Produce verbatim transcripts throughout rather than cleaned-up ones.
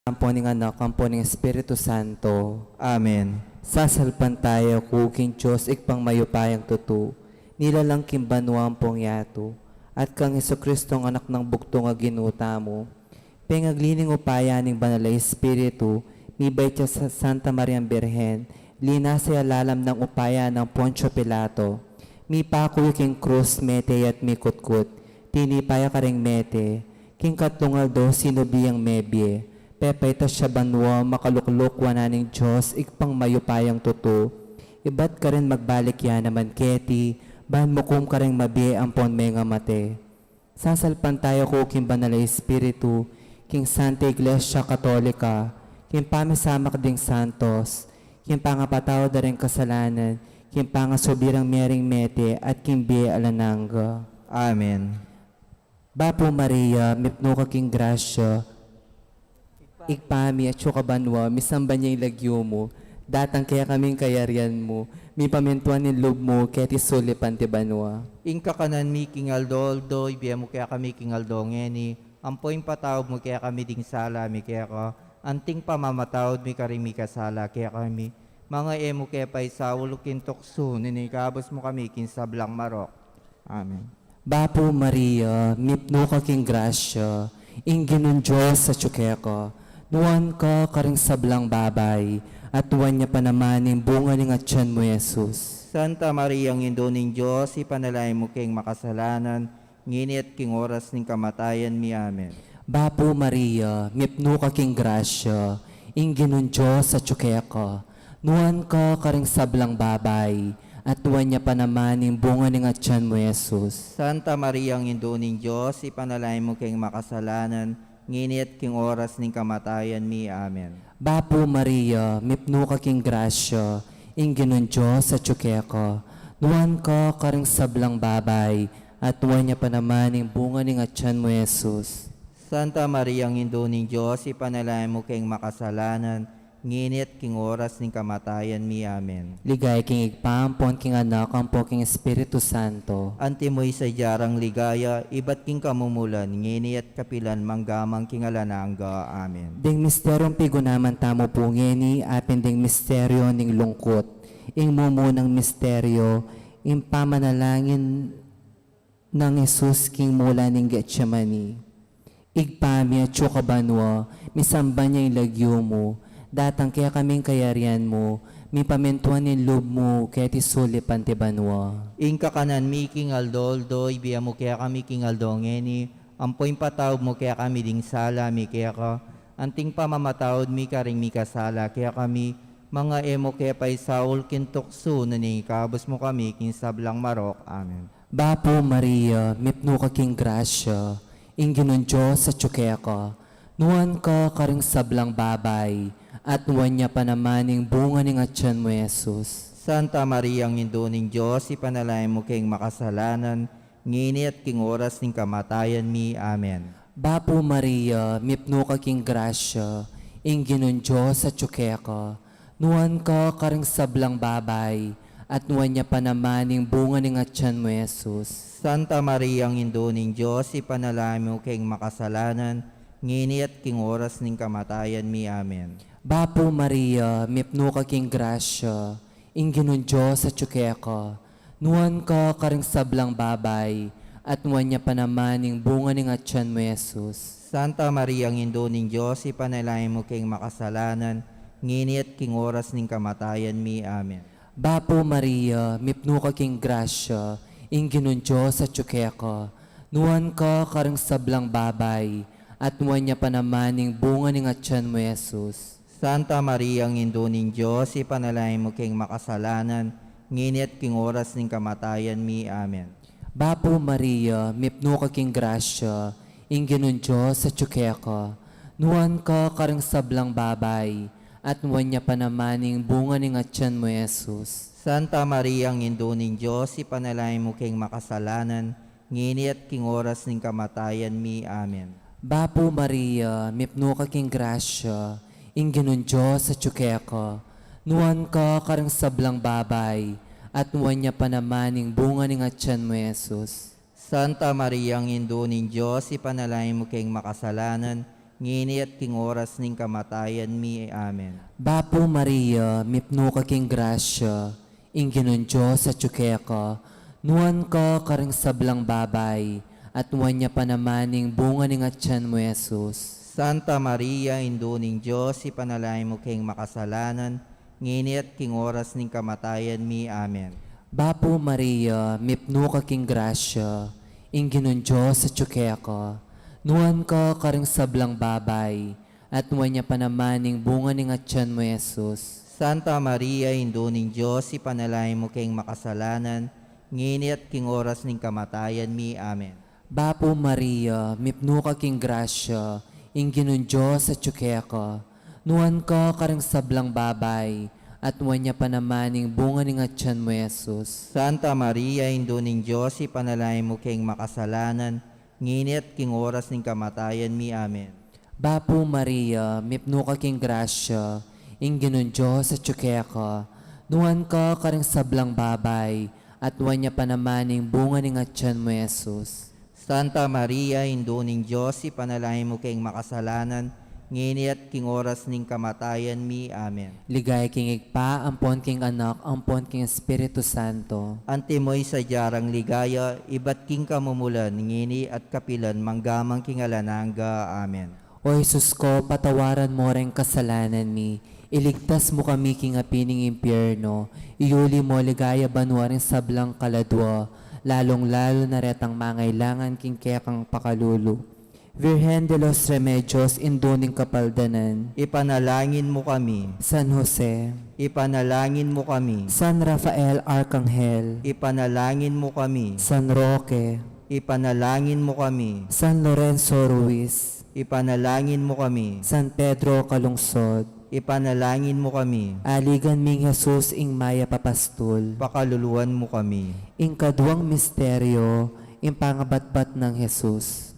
ampo ning Anak, ampo ning Espiritu Santo. Amen. Sasalpantaya ku king Dios, Ibpang mayupayang tutu, nilalang king banua ampong yatu, at kang Jesucristo, Anak nang bugtung a Ginu tamu, pengagli ning upaya ning Banal a Espiritu, mibait ya sa Santa Mariang Birhen, linasa ya lalam nang upaya nang Poncio Pilato, mipaku ya king krus, mete ya at mikutkut, tinipa ya karing mete, king katlung aldo sinubi yang mebie, pepaitas ya banua, makalukluk wanan ning Dios, Ibpang mayupayang tutu, ibat karin magbalik ya naman keti, ban mukum karing mabie ampon mengamate. Sasalpantaya ku king Banal a Espiritu, king Santa Iglesia Katolika, king pamisamak ding santos, king pangapatawad da ring kasalanan, king pangasubli rang mie ring mete, at king bie alang angga. Amen. Bapu Maria, mipnu ka king grasya, Ibpa mi, atsu ka banua, misamban ya ing lagyu mu, datang kekami ing kayarian mu, mipamintuan ing lub mu, keti sulip anti banua. Ing kakanan mi king aldo-aldo, ibie mu kekami king aldo ngeni, ampo ing patawad mu kekami ding sala mi keka, anting pamamatawad mi karing mikasala kekami, manga e mu ke paisaul king tuksu, nune ikabus mu kami king sablang marok. Amen. Bapu Maria, mipnu ka king grasya, ing Ginung Dios atsu keka, nuan ka karing sablang babai, at nuan ya pa naman ing bunga ning atyan mu, Jesus. Santa Maria, Indu ning Dios, ipanalangin mu keng makasalanan, ngeni at king oras ning kamatayan mi. Amen. Bapu Maria, mipnu ka king grasya, ing Ginung Dios atsu keka, nuan ka karing sablang babai, at nuan ya pa naman ing bunga ning atyan mu, Jesus. Santa Maria, Indu ning Dios, ipanalangin mu keng makasalanan, ngeni at king oras ning kamatayan mi. Amen. Bapu Maria, mipnu ka king grasya, ing Ginung Dios atsu keka, nuan ka karing sablang babai, at nuan ya pa naman ing bunga ning atyan mu, Jesus. Santa Maria, Indu ning Dios, ipanalangin mu keng makasalanan, ngeni at king oras ning kamatayan mi. Amen. Ligaya king Ibpa, ampon king Anak, ampo king Espiritu Santo. Antimo ing sadya rang ligaya, ibat king kamumulan, ngeni at kapilan man, angga man king alang angga. Amen. Ding misteryung pigunaman tamu pu ngeni, apin ding misteryo ning lungkut. Ing mumunang misteryo, ing pamanalangin nang Jesus king mula ning Getsemani. Ibpa mi atsu ka banua, misamban ya ing lagyu mu, datang kekami ing kayarian mu, mipamintuan ing lub mu, keti sulip anti banua. Ing kakanan mi king aldo-aldo, ibie mu kekami king aldo ngeni, ampo ing patawad mu kekami ding sala mi keka, anting pamamatawad mi karing mikasala kekami, manga e mu ke paisaul king tuksu, nune ikabus mu kami king sablang marok. Amen. Bapu Maria, mipnu ka king grasya, ing Ginung Dios atsu keka, nuan ka karing sablang babai, at nuan ya pa naman ing bunga ning atyan mu, Jesus. Santa Maria, Indu ning Dios, ipanalangin mu keng makasalanan, ngeni at king oras ning kamatayan mi. Amen. Bapu Maria, mipnu ka king grasya, ing Ginung Dios atsu keka, nuan ka karing sablang babai, at nuan ya pa naman ing bunga ning atyan mu, Jesus. Santa Maria, Indu ning Dios, ipanalangin mu keng makasalanan, ngeni at king oras ning kamatayan mi. Amen. Bapu Maria, mipnu ka king grasya, ing Ginung Dios atsu keka, nuan ka karing sablang babai, at nuan ya pa naman ing bunga ning atyan mu, Jesus. Santa Maria, Indu ning Dios, ipanalangin mu keng makasalanan, ngeni at king oras ning kamatayan mi. Amen. Bapu Maria, mipnu ka king grasya, ing Ginung Dios atsu keka, nuan ka karing sablang babai, at nuan ya pa naman ing bunga ning atyan mu, Jesus. Santa Maria, Indu ning Dios, ipanalangin mu keng makasalanan, ngeni at king oras ning kamatayan mi. Amen. Bapu Maria, mipnu ka king grasya, ing Ginung Dios atsu keka, nuan ka karing sablang babai, at nuan ya pa naman ing bunga ning atyan mu, Jesus. Santa Maria, Indu ning Dios, ipanalangin mu keng makasalanan, ngeni at king oras ning kamatayan mi. Amen. Bapu Maria, mipnu ka king grasya, ing Ginung Dios atsu keka, nuan ka karing sablang babai, at nuan ya pa naman ing bunga ning atyan mu, Jesus. Santa Maria, Indu ning Dios, ipanalangin mu keng makasalanan, ngeni at king oras ning kamatayan mi. Amen. Bapu Maria, mipnu ka king grasya, ing Ginung Dios atyu keka, nuan ka karing sablang babai, at nuan ya pa naman ing bunga ning atyan mu, Jesus. Santa Maria, Indu ning Dios, ipanalangin mu keng makasalanan, ngeni at king oras ning kamatayan mi. Amen. Bapu Maria, mipnu ka king grasya, ing Ginung Dios atyu keka, nuan ka karing sablang babai, at nuan ya pa naman ing bunga ning atyan mu, Jesus. Santa Maria, Indu ning Dios, ipanalangin mu keng makasalanan, ngeni at king oras ning kamatayan mi. Amen. Bapu Maria, mipnu ka king grasya, ing Ginung Dios atyu keka, nuan ka karing sablang babai, at nuan ya pa naman ing bunga ning atyan mu, Jesus. Santa Maria, Indu ning Dios, ipanalangin mu keng makasalanan, ngeni at king oras ning kamatayan mi. Amen. Bapu Maria, mipnu ka king grasya, ing Ginung Dios atyu keka, nuan ka karing sablang babai, at nuan ya pa naman ing bunga ning atyan mu, Jesus. Santa Maria, Indu ning Dios, ipanalangin mu keng makasalanan, ngeni at king oras ning kamatayan mi. Amen. Ligaya king Ibpa, ampon king Anak, ampon king Espiritu Santo. Antimo ing sadya rang ligaya, ibat king kamumulan, ngeni at kapilan, mangga man king alang angga. Amen. O Jesus ko, patawaran mo ring kasalanan mi, iligtas mo kami king api ning impyerno, iyuli mo king ligaya banua ring sablang kaladua, lalung-lalu na retang mangailangan king kekang pakalulu. Virgen de los Remedios, Indu ning Kapaldanan. Ipanalangin mo kami. San Jose. Ipanalangin mo kami. San Rafael Arkanghel. Ipanalangin mo kami. San Roque. Ipanalangin mo kami. San Lorenzo Ruiz. Ipanalangin mo kami. San Pedro Calungsod. Ipanalangin mo kami. Aligan ming Jesus ing mayap a pastul. Pakaluluan mo kami. Ing kaduang misteryo, ing pangabatbat nang Jesus.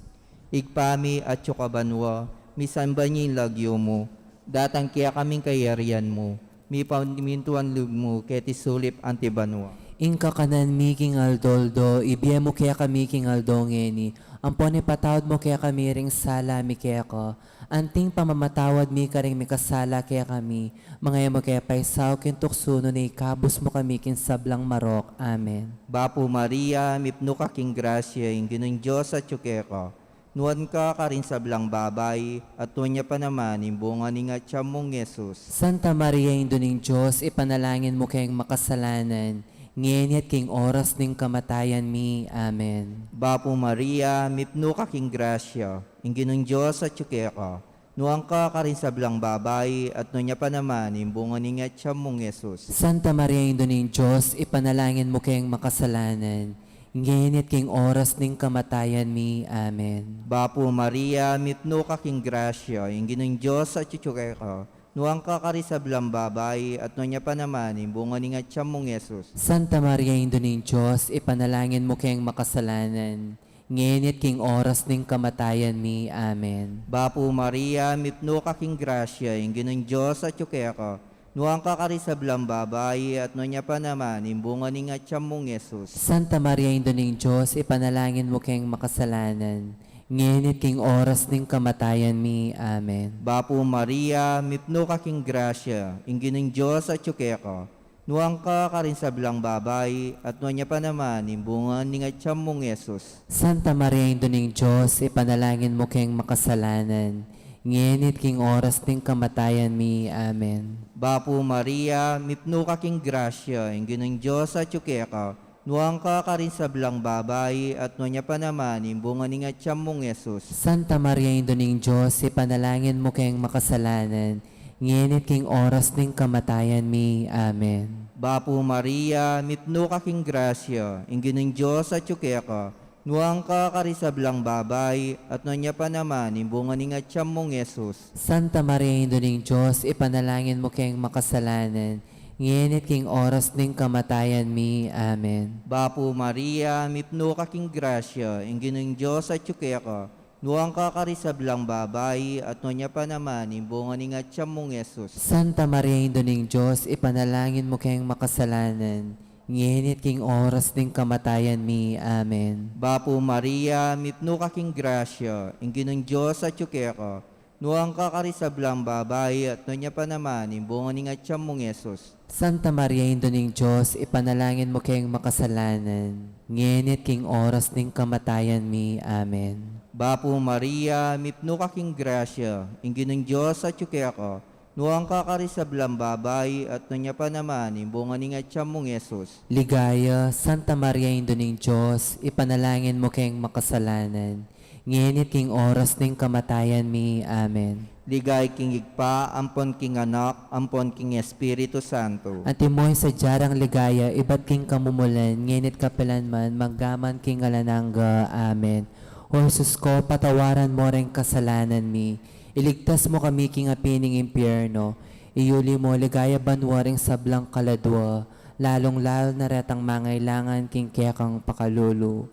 Ibpa mi, atsu ka banua, misamban ya ing lagyu mu, datang kekami ing kayarian mu, mipamintuan lub mu keti sulip anti banua. Ing kakanan mi king aldo-aldo, ibie mu kekami king aldo ngeni, ampon ipatawad mu kekami ring sala mi keka, anti ing pamamatawad mi karing mikasala kekami, manga e mu ke paisaul king tuksu nune ikabus mu kami king sablang marok. Amen. Bapu Maria, mipnu ka king grasya, ing Ginung Dios atsu keka, nuan ka karing sablang babai, at nuan ya pa naman ing bunga ning atyan mung Jesus. Santa Maria, Indu ning Dios, ipanalangin mu keng makasalanan, ngeni at king oras ning kamatayan mi. Amen. Bapu Maria, mipnu ka king grasya, ing Ginung Dios atsu keka, nuan ka karing sablang babai, at nuan ya pa naman ing bunga ning atyan mung Jesus. Santa Maria, Indu ning Dios, ipanalangin mu keng makasalanan, ngeni at king oras ning kamatayan mi. Amen. Bapu Maria, mipnu ka king grasya, ing Ginung Dios atsu keka, nuan ka karing sablang babai, at nuan ya pa naman ing bunga ning atyan mung Jesus. Santa Maria, Indu ning Dios, ipanalangin mu keng makasalanan, ngeni at king oras ning kamatayan mi. Amen. Bapu Maria, mipnu ka king grasya, ing Ginung Dios atsu keka, nuan ka karing sablang babai, at nuan ya pa naman ing bunga ning atyan mung Jesus. Santa Maria, Indu ning Dios, ipanalangin mu keng makasalanan, ngeni at king oras ning kamatayan mi. Amen. Bapu Maria, mipnu ka king grasya, ing Ginung Dios atsu keka, nuan ka karing sablang babai, at nuan ya pa naman ing bunga ning atyan mung Jesus. Santa Maria, Indu ning Dios, ipanalangin mu keng makasalanan, ngeni at king oras ning kamatayan mi. Amen. Bapu Maria, mipnu ka king grasya, ing Ginung Dios atsu keka, nuan ka karing sablang babai, at nuan ya pa naman ing bunga ning atyan mung Jesus. Santa Maria, Indu ning Dios, ipanalangin mu keng makasalanan, ngeni at king oras ning kamatayan mi. Amen. Bapu Maria, mipnu ka king grasya, ing Ginung Dios atsu keka, nuan ka karing sablang babai, at nuan ya pa naman ing bunga ning atyan mung Jesus. Santa Maria, Indu ning Dios, ipanalangin mu keng makasalanan, ngeni at king oras ning kamatayan mi. Amen. Bapu Maria, mipnu ka king grasya, ing Ginung Dios atsu keka, nuan ka karing sablang babai, at nuan ya pa naman ing bunga ning atyan mung Jesus. Santa Maria, Indu ning Dios, ipanalangin mu keng makasalanan, ngeni at king oras ning kamatayan mi. Amen. Bapu Maria, mipnu ka king grasya, ing Ginung Dios atsu keka, Nuan ka karing sablang babai, at nuan ya pa naman ing bunga ning atian mung Jesus. Santa Maria, Indu ning Dios, ipanalangin mu keng makasalanan, ngeni at king oras ning kamatayan mi. Amen. Bapu Maria, mipnu ka king grasya, ing Ginung Dios atyu keka, nuan ka karing sablang babai, at nuan ya pa naman ing bunga ning atian mung Jesus. Ligaya, Santa Maria, Indu ning Dios, ipanalangin mu keng makasalanan, ngeni at king oras ning kamatayan mi. Amen. Ligaya king Ibpa, ampon king Anak, ampon king Espiritu Santo. Antimo ing sadya rang ligaya, ibat king kamumulan, ngeni at kapilan man, manggaman king alang angga. Amen. O Jesus ko, patawaran mo ring kasalanan mi, iligtas mo kami king api ning impyerno, iyuli mo king ligaya banua ring sablang kaladua, lalung-lalu na retang mangailangan king kekang pakalulu.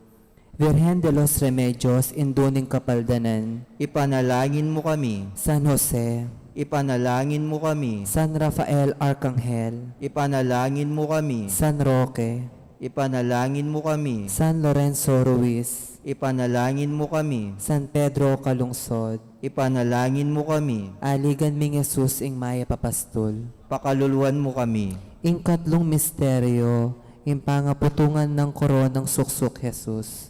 Virgen de los Remedios, Indu ning Kapaldanan. Ipanalangin mu kami. San Jose. Ipanalangin mu kami. San Rafael Arkanghel. Ipanalangin mu kami. San Roque. Ipanalangin mu kami. San Lorenzo Ruiz. Ipanalangin mu kami. San Pedro Calungsod. Ipanalangin mu kami. Aligan ming Jesus ing mayap a pastul. Pakaluluan mu kami. Ing katlung misteryo, ing pangaputungan nang koronang suksuk Jesus.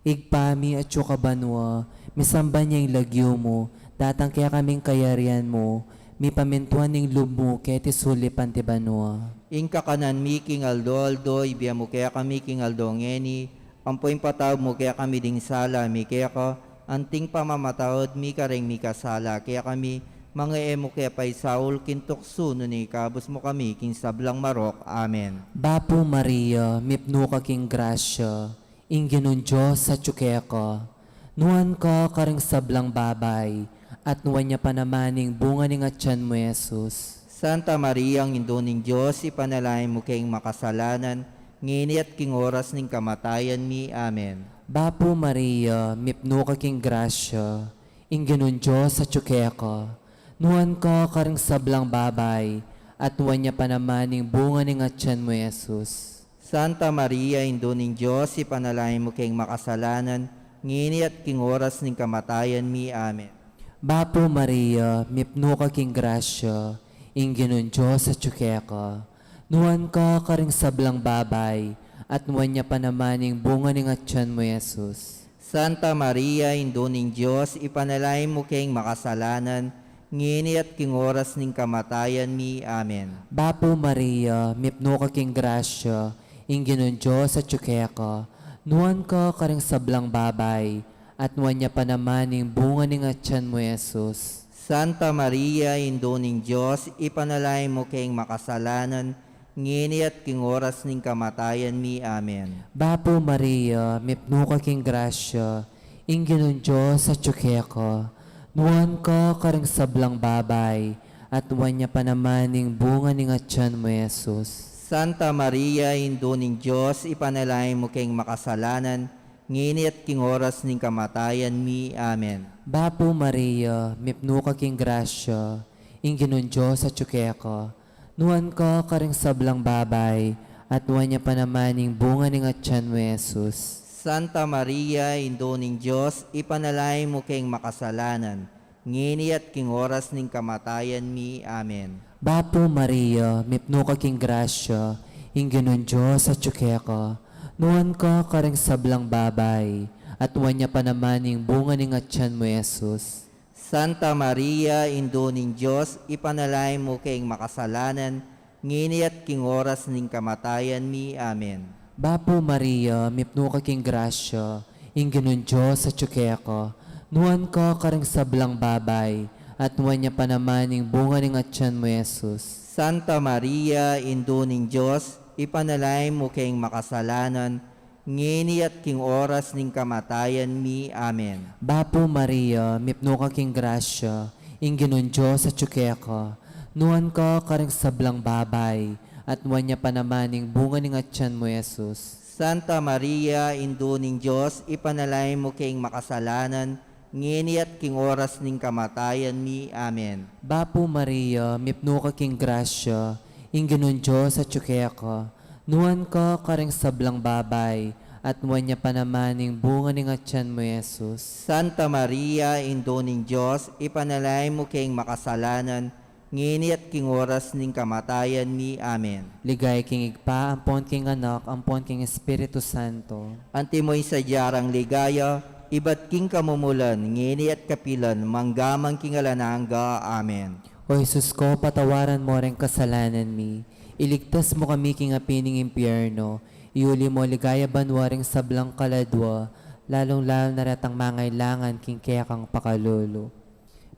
Ibpa mi atsu ka banua, misamban ya ing lagyu mu, datang kekami ing kayarian mu, mipamintuan ing lub mu keti sulip anti banua. Ing kakanan mi king aldo-aldo, ibie mu kekami king aldo ngeni, ampo ing patawad mu kekami ding sala mi keka, anti ing pamamatawad mi kareng mikasala kekami, manga e mu ke paisaul king tuksu, nune ikabus mu kami king sablang marok. Amen. Bapu Maria, mipnu ka king grasya, ing Ginung Dios atyu keka, nuan ka karing sablang babai, at nuan ya pa naman ing bunga ning atian mu, Jesus. Santa Maria, Indu ning Dios, ipanalangin mu keng makasalanan, ngeni at king oras ning kamatayan mi. Amen. Bapu Maria, mipnu ka king grasya, ing Ginung Dios atyu keka, nuan ka karing sablang babai, at nuan ya pa naman ing bunga ning atian mu, Jesus. Santa Maria, Indu ning Dios, ipanalangin mu keng makasalanan, ngeni at king oras ning kamatayan mi. Amen. Bapu Maria, mipnu ka king grasya, ing Ginung Dios atyu keka, nuan ka karing sablang babai, at nuan ya pa naman ing bunga ning atian mu, Jesus. Santa Maria, Indu ning Dios, ipanalangin mu keng makasalanan, ngeni at king oras ning kamatayan mi. Amen. Bapu Maria, mipnu ka king grasya, ing Ginung Dios atyu keka, nuan ka karing sablang babai, at nuan ya pa naman ing bunga ning atian mu, Jesus. Santa Maria, Indu ning Dios, ipanalangin mu keng makasalanan, ngeni at king oras ning kamatayan mi. Amen. Bapu Maria, mipnu ka king grasya, ing Ginung Dios atyu keka, nuan ka karing sablang babai, at nuan ya pa naman ing bunga ning atian mu, Jesus. Santa Maria, Indu ning Dios, ipanalangin mu keng makasalanan, ngeni at king oras ning kamatayan mi. Amen. Bapu Maria, mipnu ka king grasya, ing Ginung Dios atyu keka, nuan ka karing sablang babai, at nuan ya pa naman ing bunga ning atian mu, Jesus. Santa Maria, Indu ning Dios, ipanalangin mu keng makasalanan, ngeni at king oras ning kamatayan mi. Amen. Bapu Maria, mipnu ka king grasya, ing Ginung Dios atyu keka, nuan ka karing sablang babai, at nuan ya pa naman ing bunga ning atian mu, Jesus. Santa Maria, Indu ning Dios, ipanalangin mu keng makasalanan, ngeni at king oras ning kamatayan mi. Amen. Bapu Maria, mipnu ka king grasya, ing Ginung Dios atyu keka, nuan ka karing sablang babai, at nuan ya pa naman ing bunga ning atian mu, Jesus. Santa Maria, Indu ning Dios, ipanalangin mu keng makasalanan, ngeni at king oras ning kamatayan mi. Amen. Bapu Maria, mipnu ka king grasya, ing Ginung Dios atyu keka, nuan ka karing sablang babai, at nuan ya pa naman ing bunga ning atian mu, Jesus. Santa Maria, Indu ning Dios, ipanalangin mu keng makasalanan, ngeni at king oras ning kamatayan mi. Amen. Bapu Maria, mipnu ka king grasya, ing Ginung Dios atyu keka, nuan ka karing sablang babai, at nuan ya pa naman ing bunga ning atyan mu, Jesus. Santa Maria, Indu ning Dios, ipanalangin mu keng makasalanan, ngeni at king oras ning kamatayan mi. Amen. Ligaya king Ibpa, ampon king Anak, ampon king Espiritu Santo. Antimo ing sadya rang ligaya, ibat king kamumulan, ngeni at kapilan, mangga man king alang angga. Amen. O Jesus ko, patawaran mo ring kasalanan mi, iligtas mo kami king api ning impyerno, iuli mo king ligaya banua ring sablang kaladua, lalung-lalu na retang mangailangan king kekang pakalulu.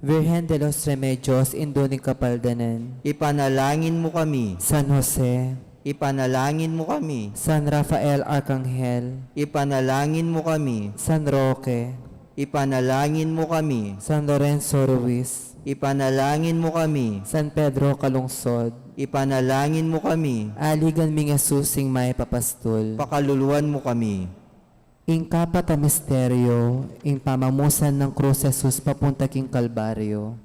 Virgen de los Remedios, Indu ning Kapaldanan. Ipanalangin mu kami. San Jose. Ipanalangin mu kami. San Rafael Arkanghel. Ipanalangin mu kami. San Roque. Ipanalangin mu kami. San Lorenzo Ruiz. Ipanalangin mu kami. San Pedro Calungsod. Ipanalangin mu kami. Aligan ming Jesus ing mayap a pastul. Pakaluluan mu kami. Ing kapat a misteryo, ing pamamusan nang krus Jesus papunta king Kalbaryo.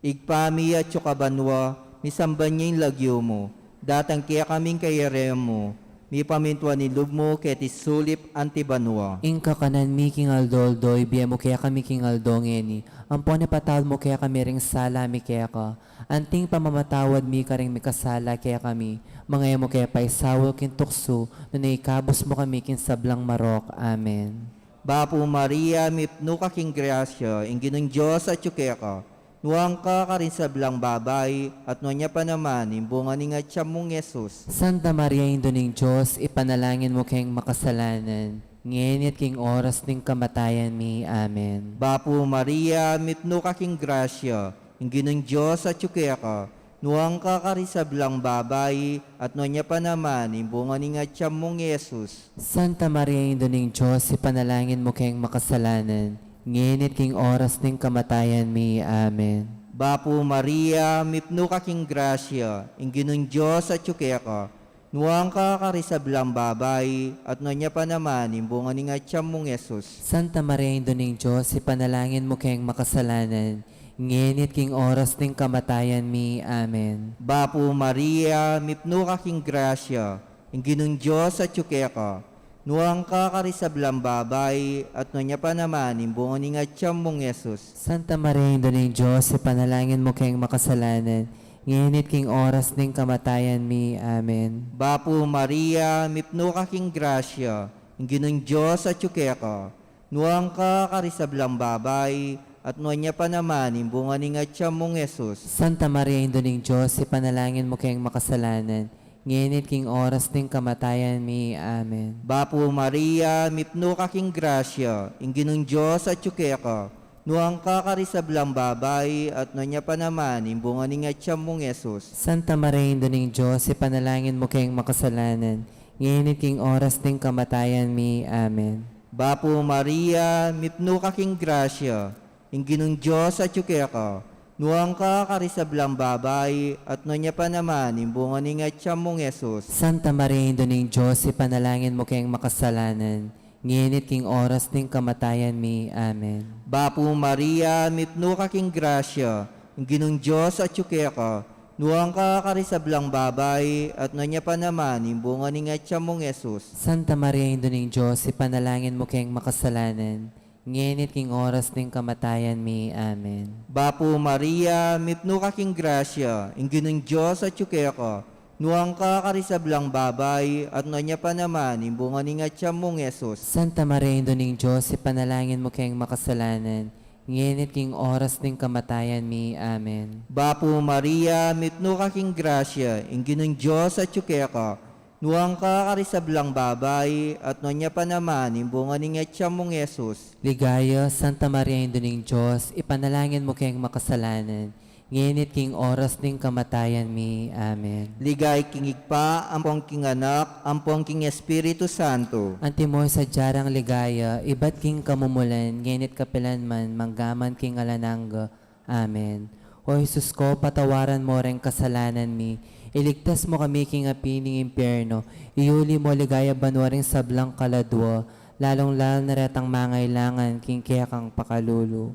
Ibpa mi atsu ka banua, misamban ya ing lagyu mu, datang kekami ing kayarian mu, mipamintuan ing lub mu keti sulip anti banua. Ing kakanan mi king aldo-aldo, ibie mu kekami king aldo ngeni, ampon ipatawad mu kekami ring sala mi keka, anti ing pamamatawad mi karing mikasala kekami, manga e mu ke paisaul king tuksu, nune ikabus mu kami king sablang marok. Amen. Bapu Maria, mipnu ka king grasya, ing Ginung Dios atsu keka, nuan ka karing sablang babai, at nuan ya pa naman ing bunga ning atyan mung Jesus. Santa Maria, Indu ning Dios, ipanalangin mu keng makasalanan, ngeni at king oras ning kamatayan mi. Amen. Bapu Maria, mipnu ka king grasya, ing Ginung Dios atsu keka, nuan ka karing sablang babai, at nuan ya pa naman ing bunga ning atyan mung Jesus. Santa Maria, Indu ning Dios, ipanalangin mu keng makasalanan, ngeni at king oras ning kamatayan mi. Amen. Bapu Maria, mipnu ka king grasya, ing Ginung Dios atsu keka, nuan ka karing sablang babai, at nuan ya pa naman ing bunga ning atyan mung Jesus. Santa Maria, Indu ning Dios, ipanalangin mu keng makasalanan, ngeni at king oras ning kamatayan mi. Amen. Bapu Maria, mipnu ka king grasya, ing Ginung Dios atsu keka, nuan ka karing sablang babai, at nuan ya pa naman ing bunga ning atyan mung Jesus. Santa Maria, Indu ning Dios, ipanalangin mu keng makasalanan, ngeni at king oras ning kamatayan mi. Amen. Bapu Maria, mipnu ka king grasya, ing Ginung Dios atsu keka, nuan ka karing sablang babai, at nuan ya pa naman ing bunga ning atyan mung Jesus. Santa Maria, Indu ning Dios, ipanalangin mu keng makasalanan, ngeni at king oras ning kamatayan mi. Amen. Bapu Maria, mipnu ka king grasya, ing Ginung Dios atsu keka, nuan ka karing sablang babai, at nuan ya pa naman ing bunga ning atyan mung Jesus. Santa Maria, Indu ning Dios, ipanalangin mu keng makasalanan, ngeni at king oras ning kamatayan mi. Amen. Bapu Maria, mipnu ka king grasya, ing Ginung Dios atsu keka, nuan ka karing sablang babai, at nuan ya pa naman ing bunga ning atyan mung Jesus. Santa Maria, Indu ning Dios, ipanalangin mu keng makasalanan, ngeni at king oras ning kamatayan mi. Amen. Bapu Maria, mipnu ka king grasya, ing Ginung Dios atsu keka, nuan ka karing sablang babai, at nuan ya pa naman ing bunga ning atyan mung Jesus. Santa Maria, Indu ning Dios, ipanalangin mu keng makasalanan, ngeni at king oras ning kamatayan mi. Amen. Bapu Maria, mipnu ka king grasya, ing Ginung Dios atsu keka, nuan ka karing sablang babai, at nuan ya pa naman ing bunga ning atyan mung Jesus. Santa Maria, Indu ning Dios, ipanalangin mu keng makasalanan, ngeni at king oras ning kamatayan mi. Amen. Bapu Maria, mipnu ka king grasya, ing Ginung Dios atsu keka, nuan ka karing sablang babai, at nuan ya pa naman ing bunga ning atyan mung Jesus. Ligaya, Santa Maria, Indu ning Dios, ipanalangin mu keng makasalanan, ngeni at king oras ning kamatayan mi. Amen. Ligaya king Ibpa, ampon king Anak, ampon king Espiritu Santo. Antimo ing sadya rang ligaya, ibat king kamumulan, ngeni at kapilan man, mangga man king alang angga. Amen. O Jesus ko, patawaran mo ring kasalanan mi, iligtas mo kami king api ning impyerno, iuli mo king ligaya banua ring sablang kaladua, lalung-lalu na retang mangailangan king kekang pakalulu.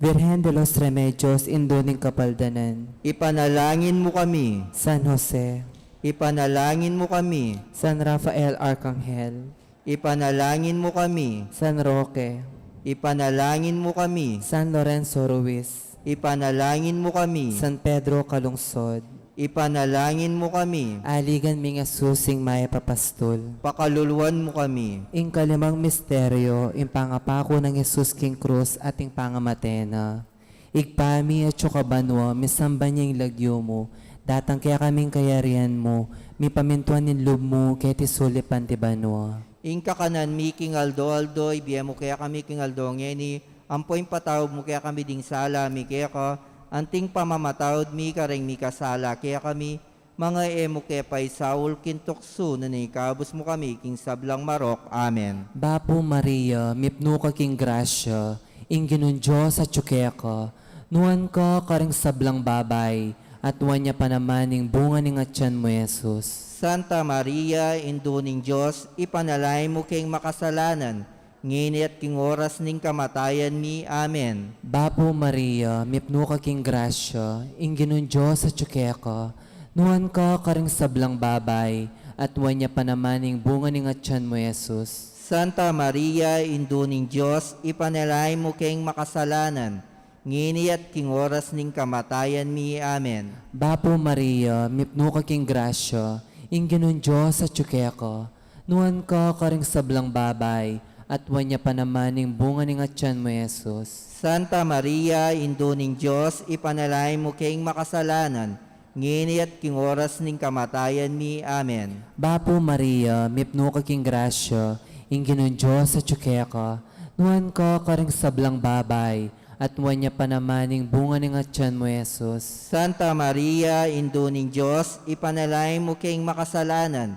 Virgen de los Remedios, Indu ning Kapaldanan. Ipanalangin mu kami. San Jose. Ipanalangin mu kami. San Rafael Arkanghel. Ipanalangin mu kami. San Roque. Ipanalangin mu kami. San Lorenzo Ruiz. Ipanalangin mu kami. San Pedro Calungsod. Ipanalangin mu kami. Aligan ming Jesus ing mayap a pastul. Pakaluluan mu kami. Ing kalimang misteryo, ing pangapaku nang Jesus king krus at ing pangamate na. Ibpa mi, atsu ka banua, misamban ya ing lagyu mu, datang kekami ing kayarian mu, mipamintuan ing lub mu, keti sulip anti banua. Ing kakanan mi king aldo-aldo, ibie mu kekami king aldo ngeni, ampo ing patawad mu kekami ding sala mi keka, anti ing pamamatawad mi kareng mikasala kekami, manga e mu ke paisaul king tuksu, nune ikabus mu kami king sablang marok. Amen. Bapu Maria, mipnu ka king grasya, ing Ginung Dios atsu keka, nuan ka karing sablang babai, at nuan ya pa naman ing bunga ning atyan mu, Jesus. Santa Maria, Indu ning Dios, ipanalangin mu keng makasalanan, ngeni at king oras ning kamatayan mi. Amen. Bapu Maria, mipnu ka king grasya, ing Ginung Dios atsu keka, nuan ka karing sablang babai, at nuan ya pa naman ing bunga ning atyan mu, Jesus. Santa Maria, Indu ning Dios, ipanalangin mu keng makasalanan, ngeni at king oras ning kamatayan mi. Amen. Bapu Maria, mipnu ka king grasya, ing Ginung Dios atsu keka, nuan ka karing sablang babai, at nuan ya pa naman ing bunga ning atyan mu, Jesus. Santa Maria, Indu ning Dios, ipanalangin mu keng makasalanan, ngeni at king oras ning kamatayan mi. Amen. Bapu Maria, mipnu ka king grasya, ing Ginung Dios atsu keka, nuan ka karing sablang babai, at nuan ya pa naman ing bunga ning atyan mu, Jesus. Santa Maria, Indu ning Dios, ipanalangin mu keng makasalanan,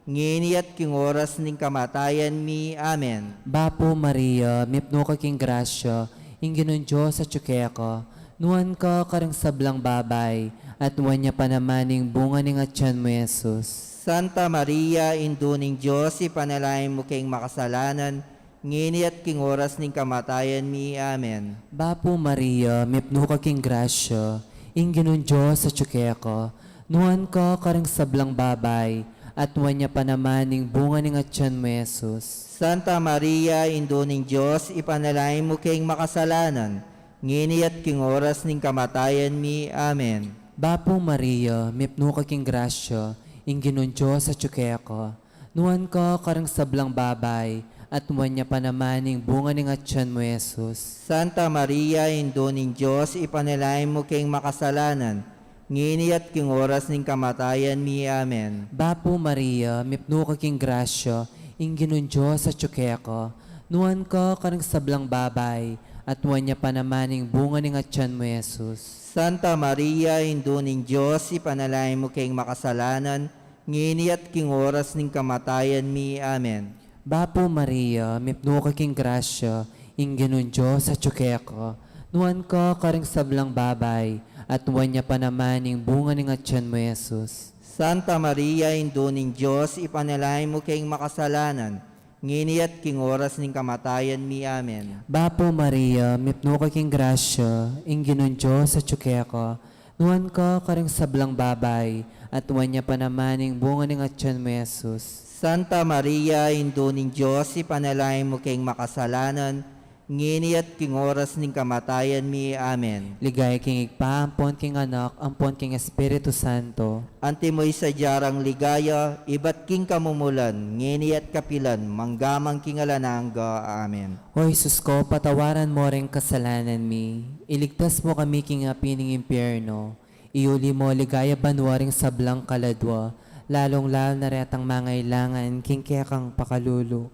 ngeni at king oras ning kamatayan mi. Amen. Bapu Maria, mipnu ka king grasya, ing Ginung Dios atsu keka, nuan ka karing sablang babai, at nuan ya pa naman ing bunga ning atyan mu, Jesus. Santa Maria, Indu ning Dios, ipanalangin mu keng makasalanan, ngeni at king oras ning kamatayan mi. Amen. Bapu Maria, mipnu ka king grasya, ing Ginung Dios atsu keka, nuan ka karing sablang babai, at nuan ya pa naman ing bunga ning atyan mu, Jesus. Santa Maria, Indu ning Dios, ipanalangin mu keng makasalanan, ngeni at king oras ning kamatayan mi. Amen. Bapu Maria, mipnu ka king grasya, ing Ginung Dios atsu keka, nuan ka karing sablang babai, at nuan ya pa naman ing bunga ning atyan mu, Jesus. Santa Maria, Indu ning Dios, ipanalangin mu keng makasalanan, ngeni at king oras ning kamatayan mi. Amen. Bapu Maria, mipnu ka king grasya, ing Ginung Dios atsu keka, nuan ka karing sablang babai, at nuan ya pa naman ing bunga ning atyan mu, Jesus. Santa Maria, Indu ning Dios, ipanalangin mu keng makasalanan, ngeni at king oras ning kamatayan mi. Amen. Bapu Maria, mipnu ka king grasya, ing Ginung Dios atsu keka, nuan ka karing sablang babai, at nuan ya pa naman ing bunga ning atyan mu, Jesus. Santa Maria, Indu ning Dios, ipanalangin mu keng makasalanan, ngeni at king oras ning kamatayan mi. Amen. Bapu Maria, mipnu ka king grasya, ing Ginung Dios atsu keka, nuan ka karing sablang babai, at nuan ya pa naman ing bunga ning atyan mu, Jesus. Santa Maria, Indu ning Dios, ipanalangin mu keng makasalanan, ngeni at king oras ning kamatayan mi. Amen. Ligaya king Ibpa, ampon king Anak, ampon king Espiritu Santo. Antimo ing sadya rang ligaya, ibat king kamumulan, ngeni at kapilan, mangga man king alang angga. Amen. O Jesus ko, patawaran mo ring kasalanan mi, iligtas mo kami king api ning impyerno, iuli mo king ligaya banua ring sablang kaladua, lalung-lalu na retang mangailangan king kekang pakalulu.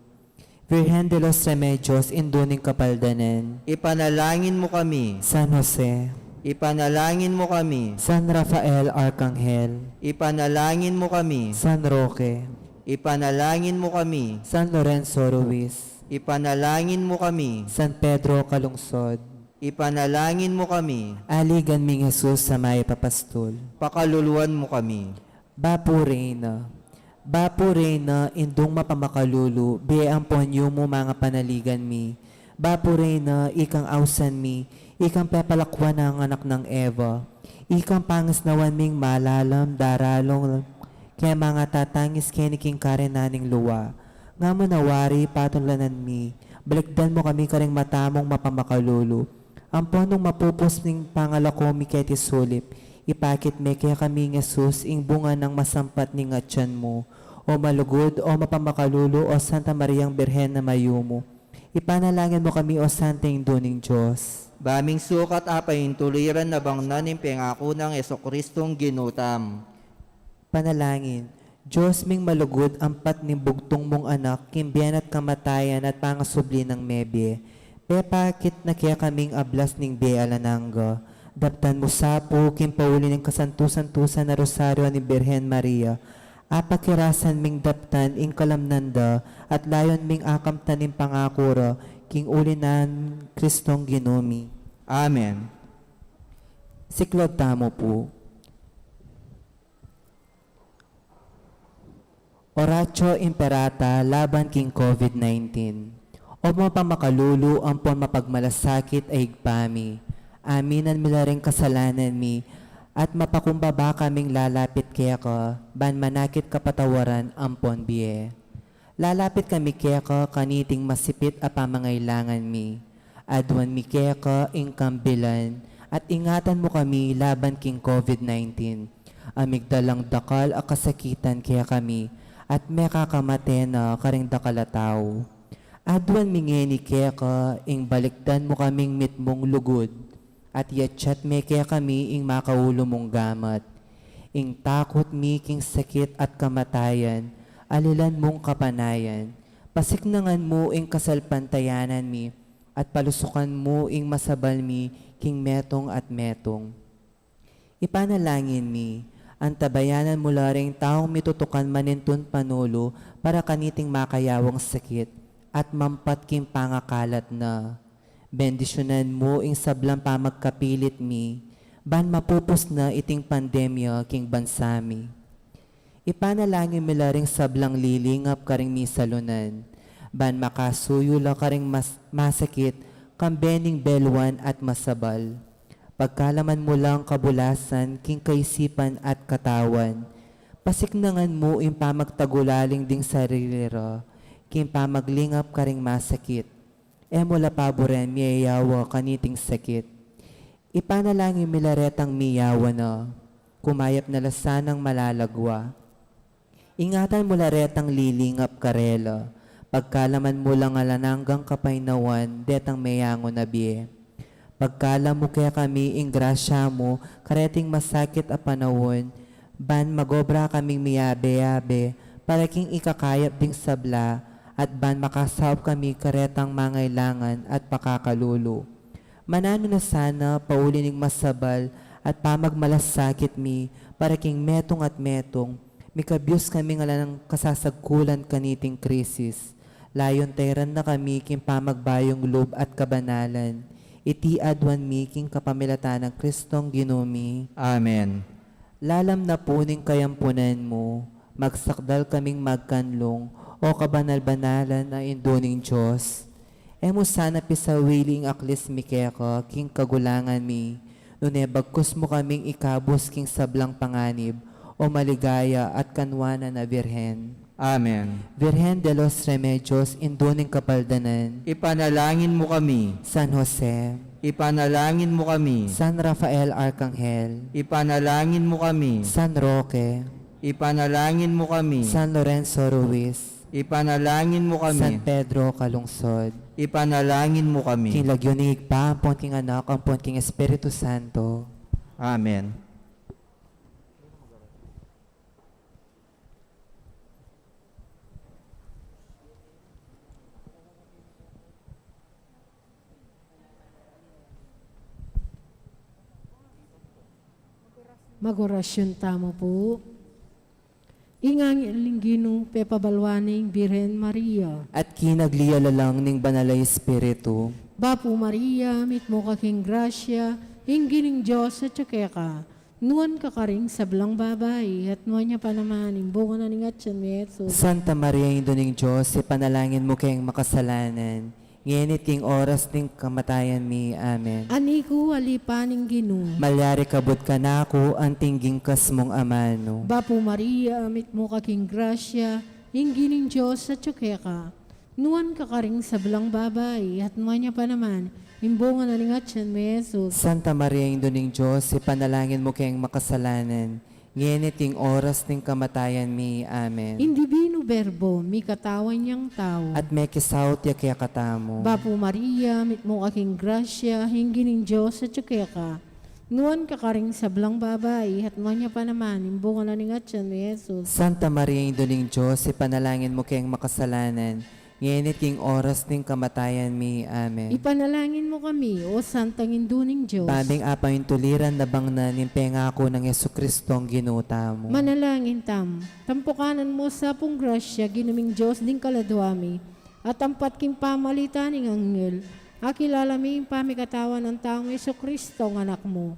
Virgen de los Remedios, Indu ning Kapaldanan. Ipanalangin mu kami. San Jose. Ipanalangin mu kami. San Rafael Arkanghel. Ipanalangin mu kami. San Roque. Ipanalangin mu kami. San Lorenzo Ruiz. Ipanalangin mu kami. San Pedro Calungsod. Ipanalangin mu kami. Aligan ming Jesus a mayap a pastul. Pakaluluan mu kami. Bapu Reyna. Bapu Reyna, Indung mapamakalulu, bie ampon yumu manga panaligan mi. Bapu Reyna, ikang ausan mi, ikang pepalakwan nang anak nang Eva. Ikang pangisnawan ming malalam, daralung, keng manga tatangis keni king karinan ning lua. Nga mu na wari, patulanan mi, balikdan mu kami karing mata mung mapamakalulu. Ampon nung mapupus ning pangalako mi keti sulip, ipakit me kekami ing Jesus, ing bunga nang masampat ning atian mu. O malugud, o mapamakalulu, o Santa Mariang Birhen a mayumu, ipanalangin mu kami, o Santa Indu ning Dios. Ba ming sukat apaintuliran na bang na ning pengaku nang Jesucristong Ginu tam. Panalangin. Dios ming malugud, ampat ning bugtung mung Anak, king bie na at kamatayan at pangasubli nang mebie, pepakit na kekaming ablas ning bie alang angga. Daptan mu sa pu, king pauli ning kasantu-santusan a Rosario ning Birhen Maria, apakirasan ming daptan ing kalamnan da, at layun ming akamtan ing pangaku ra, king uli nang Kristong Ginu mi. Amen. Siklaud tamu pu. Oratio Imperata laban king COVID nineteen. O mapamakalulu ampon mapagmalasakit a Ibpa mi, aminan mi la ring kasalanan mi, at mapakumbaba kaming lalapit keka, ban manakit kapatawaran ampon bie. Lalapit kami keka kaniting masipit a pamangailangan mi. Aduan mi keka ing kambilan, at ingatan mu kami laban king COVID nineteen. A migdalang dakal a kasakitan kekami, at mekakamate na karing dakal a tau. Aduan mi ngeni keka ing balikdan mu kaming mitmung lugud, at yatyat me kekami ing makaulu mung gamat. Ing takut mi king sakit at kamatayan, alilan mung kapanayan, pasiknangan mu ing kasalpantayanan mi, at palusukan mu ing masabal mi king metung at metung. Ipanalangin mi, antabayanan mu la ring taung mitutukan manintun panulu para kaniting makayawang sakit at mampat king pangakalat na. Bendisyunan mu ing sablang pamagkapilit mi, ban mapupus na iting pandemya king bansa mi. Ipanalangin mi la ring sablang lilingap karing misalunan, ban makasuyu la karing mas-, masakit, kambe ning beluan at masabal. Pagkalaman mu lang kabulasan king kaisipan at katawan. Pasiknangan mu ing pamagtagulaling ding sarili ra, king pamaglingap karing masakit. E mu la paburen miyayawa kaniting sakit. Ipanalangin mi la retang miyawa na, kumayap na la sanang malalagwa. Ingatan mu la retang lilingap karela, pagkalaman mu lang alang anggang kapaynawan detang meyangu na bie. Pagkalam mu kekami ing grasya mu kareting masakit a panaun, ban magobra kaming miyabe-yabe para king ikakayap ding sabla, at ban makasaup kami karetang mangailangan at pakakalulu. Mananu na sana pauli ning masabal at pamagmalasakit mi para king metung at metung, mikabyus kami ngala nang kasasagkulan kaniting krisis. Layun tairan na kami king pamagbayung lub at kabanalan. Iti aduan mi king kapamilatan nang Kristong Ginu mi. Amen. Lalam na pu ning kayampunan mu, magsakdal kaming magkanlung, o kabanal-banalan a Indu ning Dios. E mu sana pisawili ing aklis mi keka king kagulangan mi, nune bagkus mu kaming ikabus king sablang panganib, o maligaya at kanwanan a Birhen. Amen. Virgen de los Remedios, Indu ning Kapaldanan. Ipanalangin mu kami. San Jose. Ipanalangin mu kami. San Rafael Arcangel. Ipanalangin mu kami. San Roque. Ipanalangin mu kami. San Lorenzo Ruiz. Ipanalangin mu kami. San Pedro Calungsod. Ipanalangin mu kami. King lagyu ning Ibpa, ampon king Anak, ampon king Espiritu Santo. Amen. Mag-orasyon tamu pu. Ing anghel ning Ginu pepabalwan ne ing Birhen Maria. At kinagli ya la lang ning Banal a Espiritu. Bapu Maria, mitmu ka king grasya, ing Ginung Dios atyu keka. Nuan ka karing sablang babai, at nuan ya pa naman ing bunga na ning atyan mi, Jesus. Santa Maria, Indu ning Dios, ipanalangin mu keng makasalanan, ngeni at king oras ning kamatayan mi. Amen. Ani ku, ali pa ning Ginu. Malyari kabud kanaku anting gingkas mung amanu. Bapu Maria, mitmu ka king grasya, Ing Ginung Dios atyu keka. Nuan ka karing sablang babai, at nuan ya pa naman ing bunga na ning atyan mu, Jesus. Santa Maria, Indu ning Dios, ipanalangin mu keng makasalanan, ngeni at king oras ning kamatayan mi. Amen. Ing Divino Verbo, mikatawan yang tau. At mekisaut ya kekatamu. Bapu Maria, mitmu ka king grasya, ing Ginung Dios atyu keka. Nuan ka karing sablang babai, at nuan ya pa naman ing bunga na ning atyan mu, Jesus. Santa Maria, Indu ning Dios, ipanalangin mu keng makasalanan, ngeni at king oras ning kamatayan mi. Amen. Ipanalangin mu kami, O Santang Indu ning Dios. Ba ming apamintuliran na bangnan ing pengaku nang Jesucristong Ginu tamu. Manalangin tamu. Tampukanan mu sa pung grasya, Ginu ming Dios, ding kaladua mi, at ampat king pamalitan ning anghel, akilala mi ing pamikatawan nang taung Jesucristong Anak mu.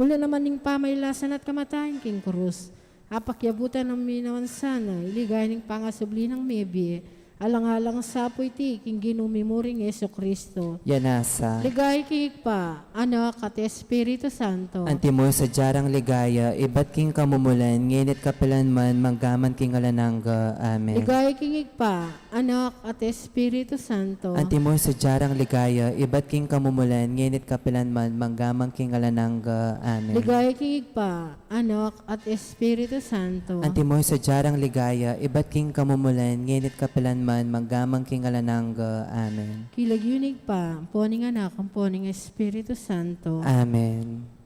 Uli naman ning pamailasan at kamatayan king krus, apakyabutan na mi naman sana ing ligaya ning pangasubli nang mebie, alang-alang sa pu iti king Ginu mi muring Jesucristo. Ya nasa. Ligaya king Ibpa, Anak, at Espiritu Santo. Antimo ing sadya rang ligaya, ibat king kamumulan, ngeni at kapilan man, mangga man king alang angga. Amen. Ligaya king Ibpa, Anak, at Espiritu Santo. Antimo ing sadya rang ligaya, ibat king kamumulan, ngeni at kapilan man, mangga man king alang angga. Amen. Ligaya king Ibpa, Anak, at Espiritu Santo. Antimo ing sadya rang ligaya, ibat king kamumulan, ngeni at kapilan man, mangga man king alang angga. Amen. King lagyu ning Ibpa, ampo ning Anak, ampo ning Espiritu Santo. Amen.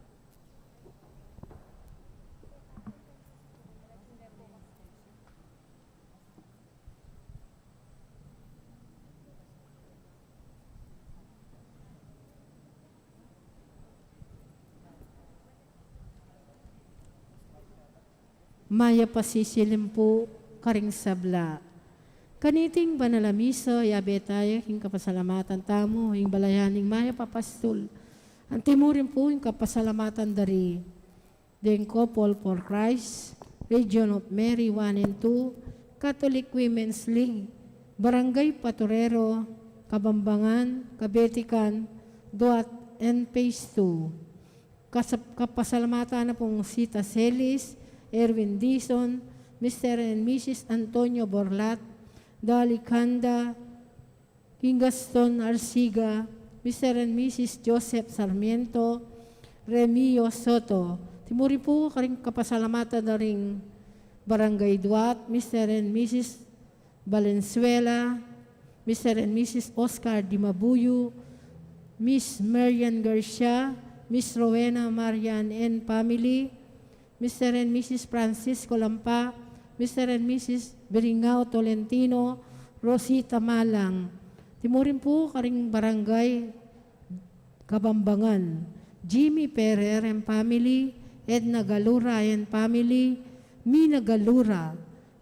Mayap a sisilim pu karing sabla. Kaniting banal a misa, yabe tamu king kapasalamatan tamu ing balayan ning mayap a pastul. Antimo rin pu ing kapasalamatan dari deng Couple for Christ, Legion of Mary one and two, Catholic Women's League, Barangay Paturero, Kabambangan, Kabetikan, Duat, and Phase two. Kasap-, kapasalamatan na pung Sita Celis, Erwin Dizon, Mister and Missus Antonio Borlat, Dali Kanda, King Gaston Arsiga, Mister and Missus Joseph Sarmiento, Remio Soto. Timuri pu karing kapasalamatan da ring Barangay Duat, Mister and Missus Valenzuela, Mister and Missus Oscar Dimabuyu, Miss Marian Garcia, Miss Rowena Marian and family, Mister and Missus Francisco Lampa, Mister and Missus Biringao Tolentino, Rosita Malang. Timurin pu karing Barangay Kabambangan, Jimmy Ferrer and family, Edna Galura and family, Mina Galura,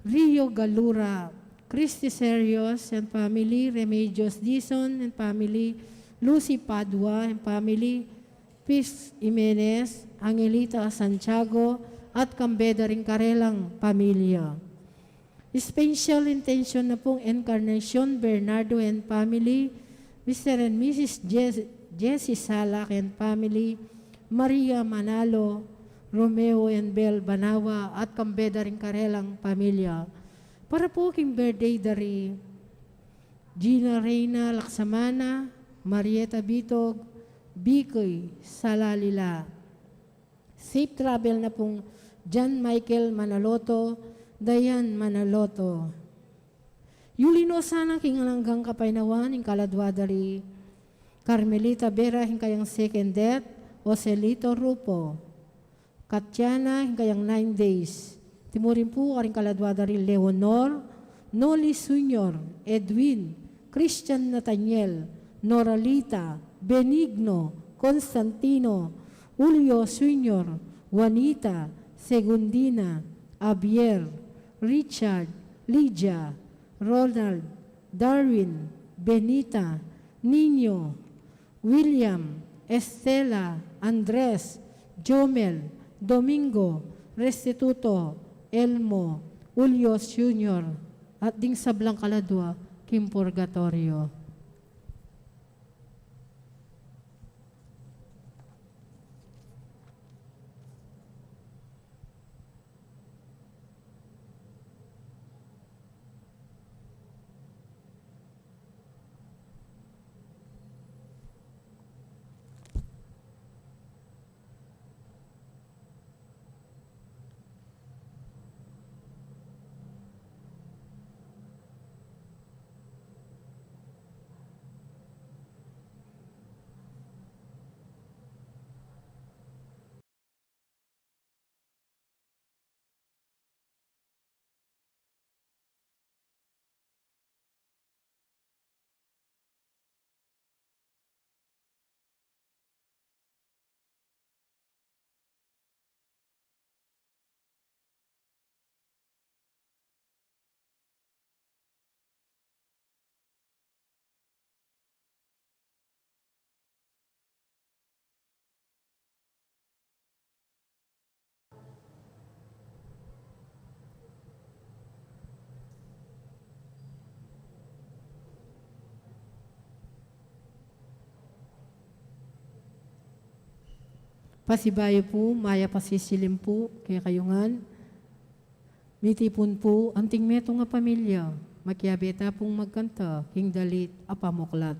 Rio Galura, Christy Serios and family, Remedios Dizon and family, Lucy Padua and family, Fis Jimenez, Angelita Santiago, at kambe da ring karelang pamilya. Special intention na pung Encarnacion Bernardo and family, Mister and Missus Jes-, Jessie Salak and family, Maria Manalo, Romeo and Bel Banawa, at kambe da ring karelang pamilya. Para pu king birthday da ri Gina Reina Laksamana, Marieta Bitog, Bikoy Salalila. Safe travel na pung John Michael Manaloto, Diane Manaloto. Yuli no sana king alang anggang kapaynawan ing kaladua da ri Carmelita Vera ing kayang second death, Joselito Rupo. Katiana, ing kayang nine days. Timurin pu karing kaladua da ri Leonor, Noli Senior, Edwin, Christian Nathaniel, Noralita, Benigno, Constantino, Julio Senior, Juanita, Segundina, Javier, Richard, Lydia, Ronald, Darwin, Benita, Nino, William, Estela, Andres, Jomel, Domingo, Restituto, Elmo, Julio Senior, at ding sablang kaladua king purgatorio. Pasibayu pu, mayap a sisilim pu kekayu ngan. Mitipun pu anting metung a pamilya, makiabe ta pung magkanta king dalit a pamuklat.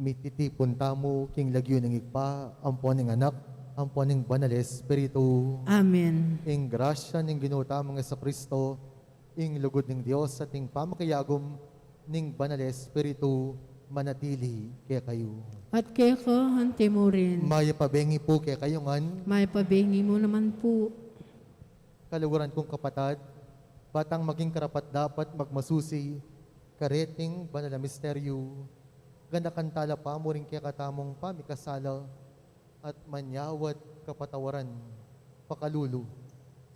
Mititipun tamu king lagyu ning Ibpa, ampo ning Anak, ampo ning Banal a Espiritu. Amen. Ing grasya ning Ginu tamung Jesucristo, ing lugud ning Dios, at ing pamakiagum ning Banal a Espiritu, manatili kekayu. At keka antimurin. Mayap a bengi pu kekayu ngan. Mayap a bengi mu naman pu. Kaluguran kung kapatad, ba tang maging karapat-dapat magmasusi kareting banal a misteryu, ganakan tala pamurin kekatamung pamikasala at manyawad kapatawaran pakalulu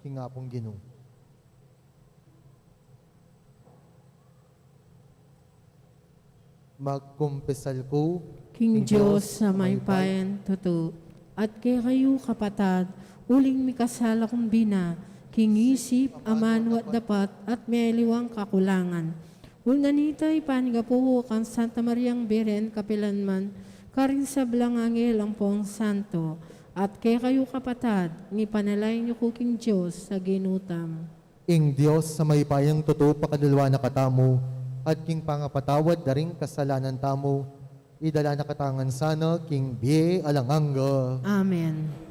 king Apung Ginu. Magkumpisal ku king Dios a mayupayang tutu, at kekayu kapatad, uling mikasala kung bina, king isip, amanu at dapat, at miyaliwang kakulangan. Uling nita, ipanyawad ku kang Santa Mariang Birhen kapilanman, karing sablang anghel ampong santo, at kekayu kapatad, ipanalangin yu ku king Dios a Ginu tamu. Ing Dios a mayupayang tutu pakaluluan na katamu, at king pangapatawad da ring kasalanan tamu, idala na katamu ngan sana king bie alang angga. Amen.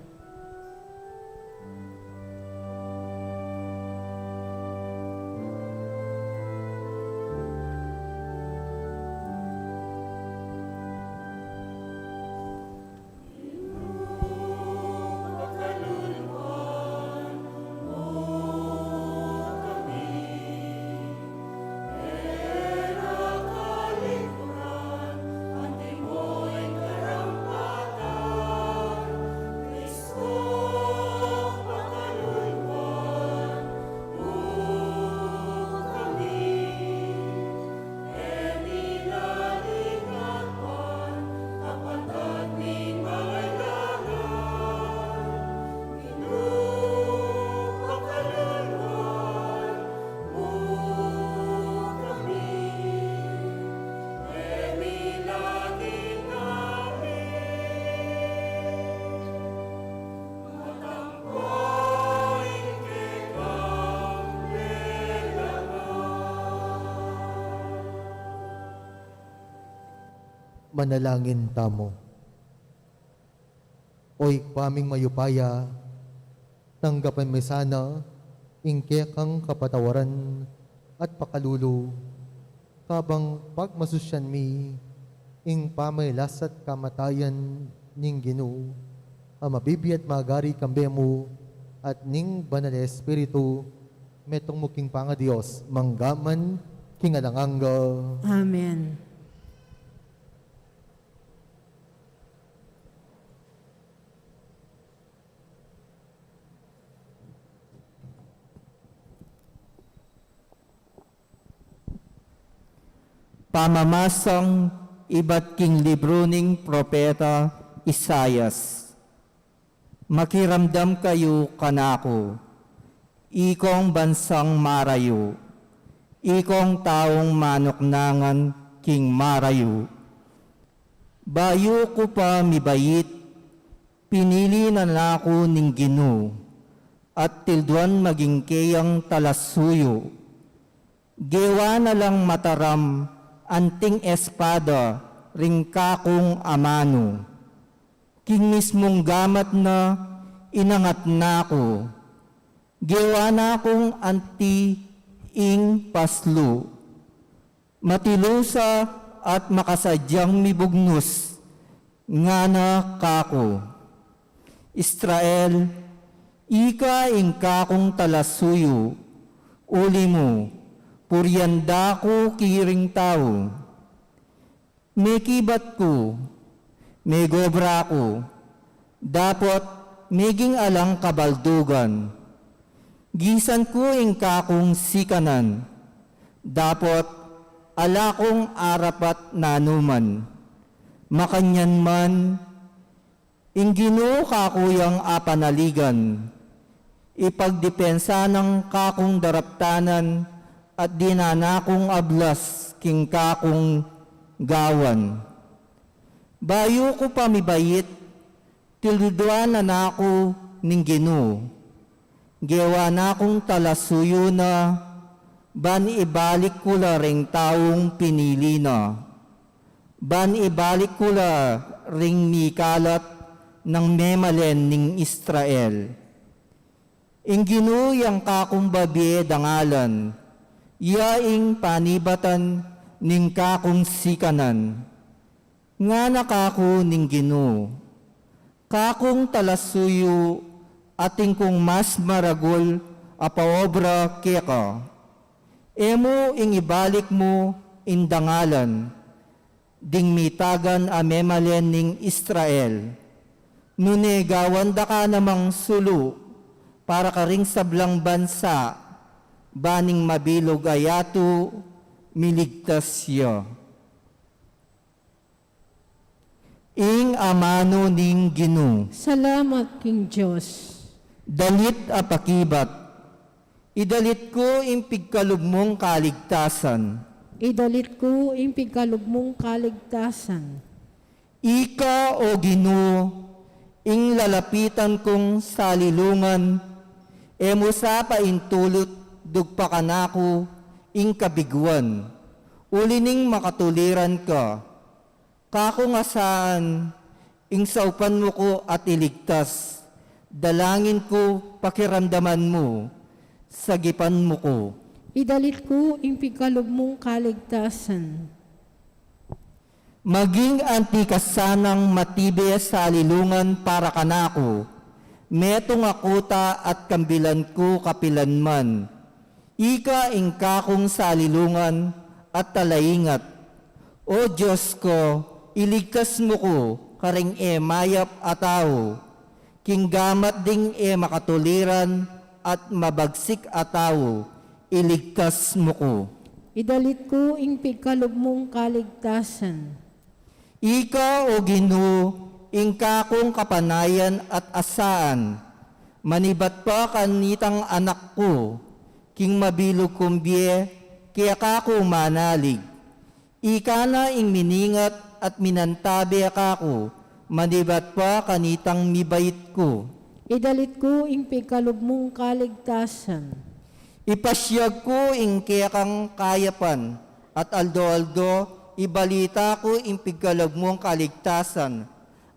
Manalangin tamu. O Ibpa ming mayupaya, tanggapan mi sana ing kekang kapatawaran at pakalulu, kabang pagmasusyan mi ing pamagkasakit at kamatayan ning Ginu, a mabibie at magari kambe mu, at ning Banal a Espiritu, metung mu king pangaDios, mangga man king alang angga. Amen. Pamamasang ibat king libru ning propeta Isaias. Makiramdam kayu kanaku, ikong bansang marayu, ikong taung manuknangan king marayu. Bayu ku pa mibait, pinili na naku ning Ginu, at tilduan maging keyang talasuyu. Gewa na lang mataram anting espada ring kakung amanu. King mismung gamat na inangat na ku. Gewa na kung anti ing paslu. Matilusa at makasadyang mibugnus, ngana kaku. Israel, ika ing kakung talasuyu, uli mu, purian da ku kiring tau. Mekibat ku, megobra ku, dapot meging alang kabaldugan. Gisan ku ing kakung sikanan, dapot ala kung arapat nanuman. Makanyan man, ing Ginu kaku yang apanaligan, ipagdipensa nang kakung daraptanan at dinan na kung ablas king kakung gawan. Bayu ku pa mibait, tilduan na naku ning Ginu. Gewa na kung talasuyu na, ban ibalik ku la ring taung pinili na. Ban ibalik ku la ring mikalat nang memalen ning Israel. Ing Ginu yang kakung babie dangalan, ya ing panibatan ning kakung sikanan. Ngana kaku ning Ginu, kakung talasuyu, atin kung mas maragul a paobra keka. E mu ing ibalik mu ing dangalan ding mitagan a memalen ning Israel. Nune gawan da ka namang sulu para karing sablang bansa, ban ing mabilug a yatu miligtas ya. Ing amanu ning Ginu. Salamat king Dios. Dalit a pakibat. Idalit ku ing pigkalub mung kaligtasan. Idalit ku ing pigkalub mung kaligtasan. Ika, o Ginu, ing lalapitan kung salilungan, e mu sa paintulut dugpakan ku ing kabiguan, uli ning makatuliran ka. Kaku ngan saan, ing saupan mu ku at iligtas, dalangin ku pakiramdaman mu, sagipan mu ku. Idalit ku ing pigkalub mung kaligtasan. Maging anti ka sanang matibe salilungan para kanaku, metung a kuta at kambilan ku kapilanman. Ika ing kakung salilungan at talaingat. O Dios ku, iligtas mu ku karing e mayap a tau, king gamat ding e makatuliran at mabagsik a tau, iligtas mu ku. Idalit ku ing pigkalub mung kaligtasan. Ika, o Ginu, ing kakung kapanayan at asaan, manibat pa kanitang anak ku, king mabilug kung bie, keka ku manalig. Ika na ing miningat at minantabe kaku, manibat pa kanitang mibait ku. Idalit ku ing pigkalub mung kaligtasan. Ipasyag ku ing kekang kayapan, at aldo-aldo Ibalita ku ing pigkalub mung kaligtasan.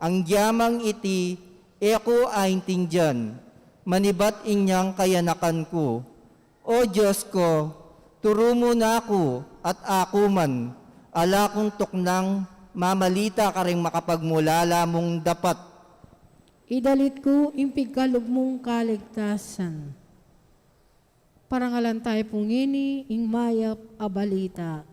Agyang iti e ku aintindian, manibat inyang kayanakan ku. O Dios ku, turu mu na ku at aku man, ala kung tuknang mamalita karing makapagmulala mung dapat. Idalit ku ing pigkalub mung kaligtasan. Parangalan tayu pu ngeni ing mayap a balita.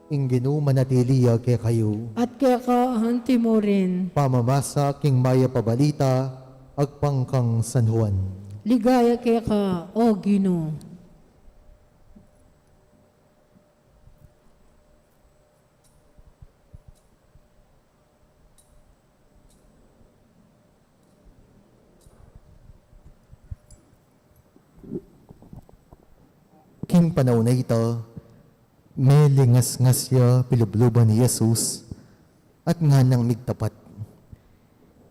Ing Ginu manatili ya kekayu. At keka anti mu rin. Pamamasa king mayap a balita agpang kang San Juan. Ligaya keka, O Ginu. King panaun a ita, melingasngas ya pilubluban i Jesus at nganang migtapat,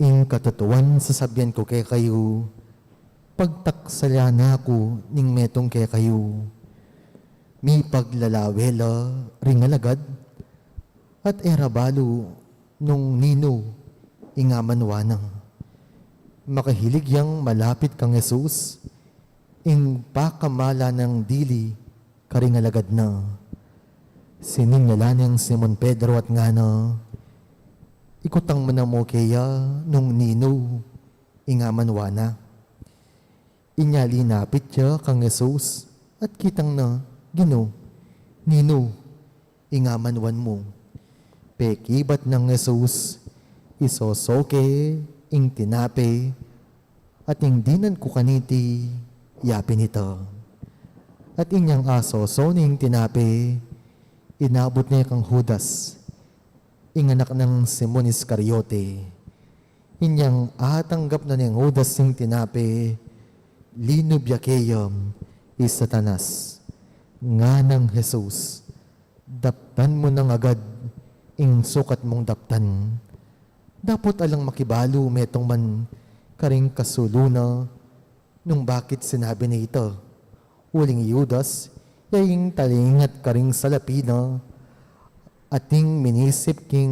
"Ing katutuan sasabian ku kekayu, pagtaksala na ku ning metung kekayu." Mipaglalawe la ring alagad at e ra balu nung ninu ing amanwa na. Makahilig yang malapit kang Jesus, ing pakamala nang dili karing alagad na. Sininyalan neng Simon Pedro at ngana, "Ikutang mu na mu keya nung ninu ing amanwa na." Inya linapit ya kang Jesus at kitang na, "Ginu, ninu ing amanwan mu?" Pekibat nang Jesus, "Isoso ke ing tinape, at ing dinan ku kaniti yapin ita." At inyang asoso ne ing tinape, inabut ne kang Judas, ing anak nang Simon Iscariote. Inyang atanggap na neng Judas ing tinape, linub ya keya i Satanas. Nganang Jesus, "Daptan mu nang agad ing sukat mung daptan." Dapot alang makibalu metung man karing kasulu na nung bakit sinabi na ita. Uling i Judas, ya ing talingat karing salapi na, ating minisip king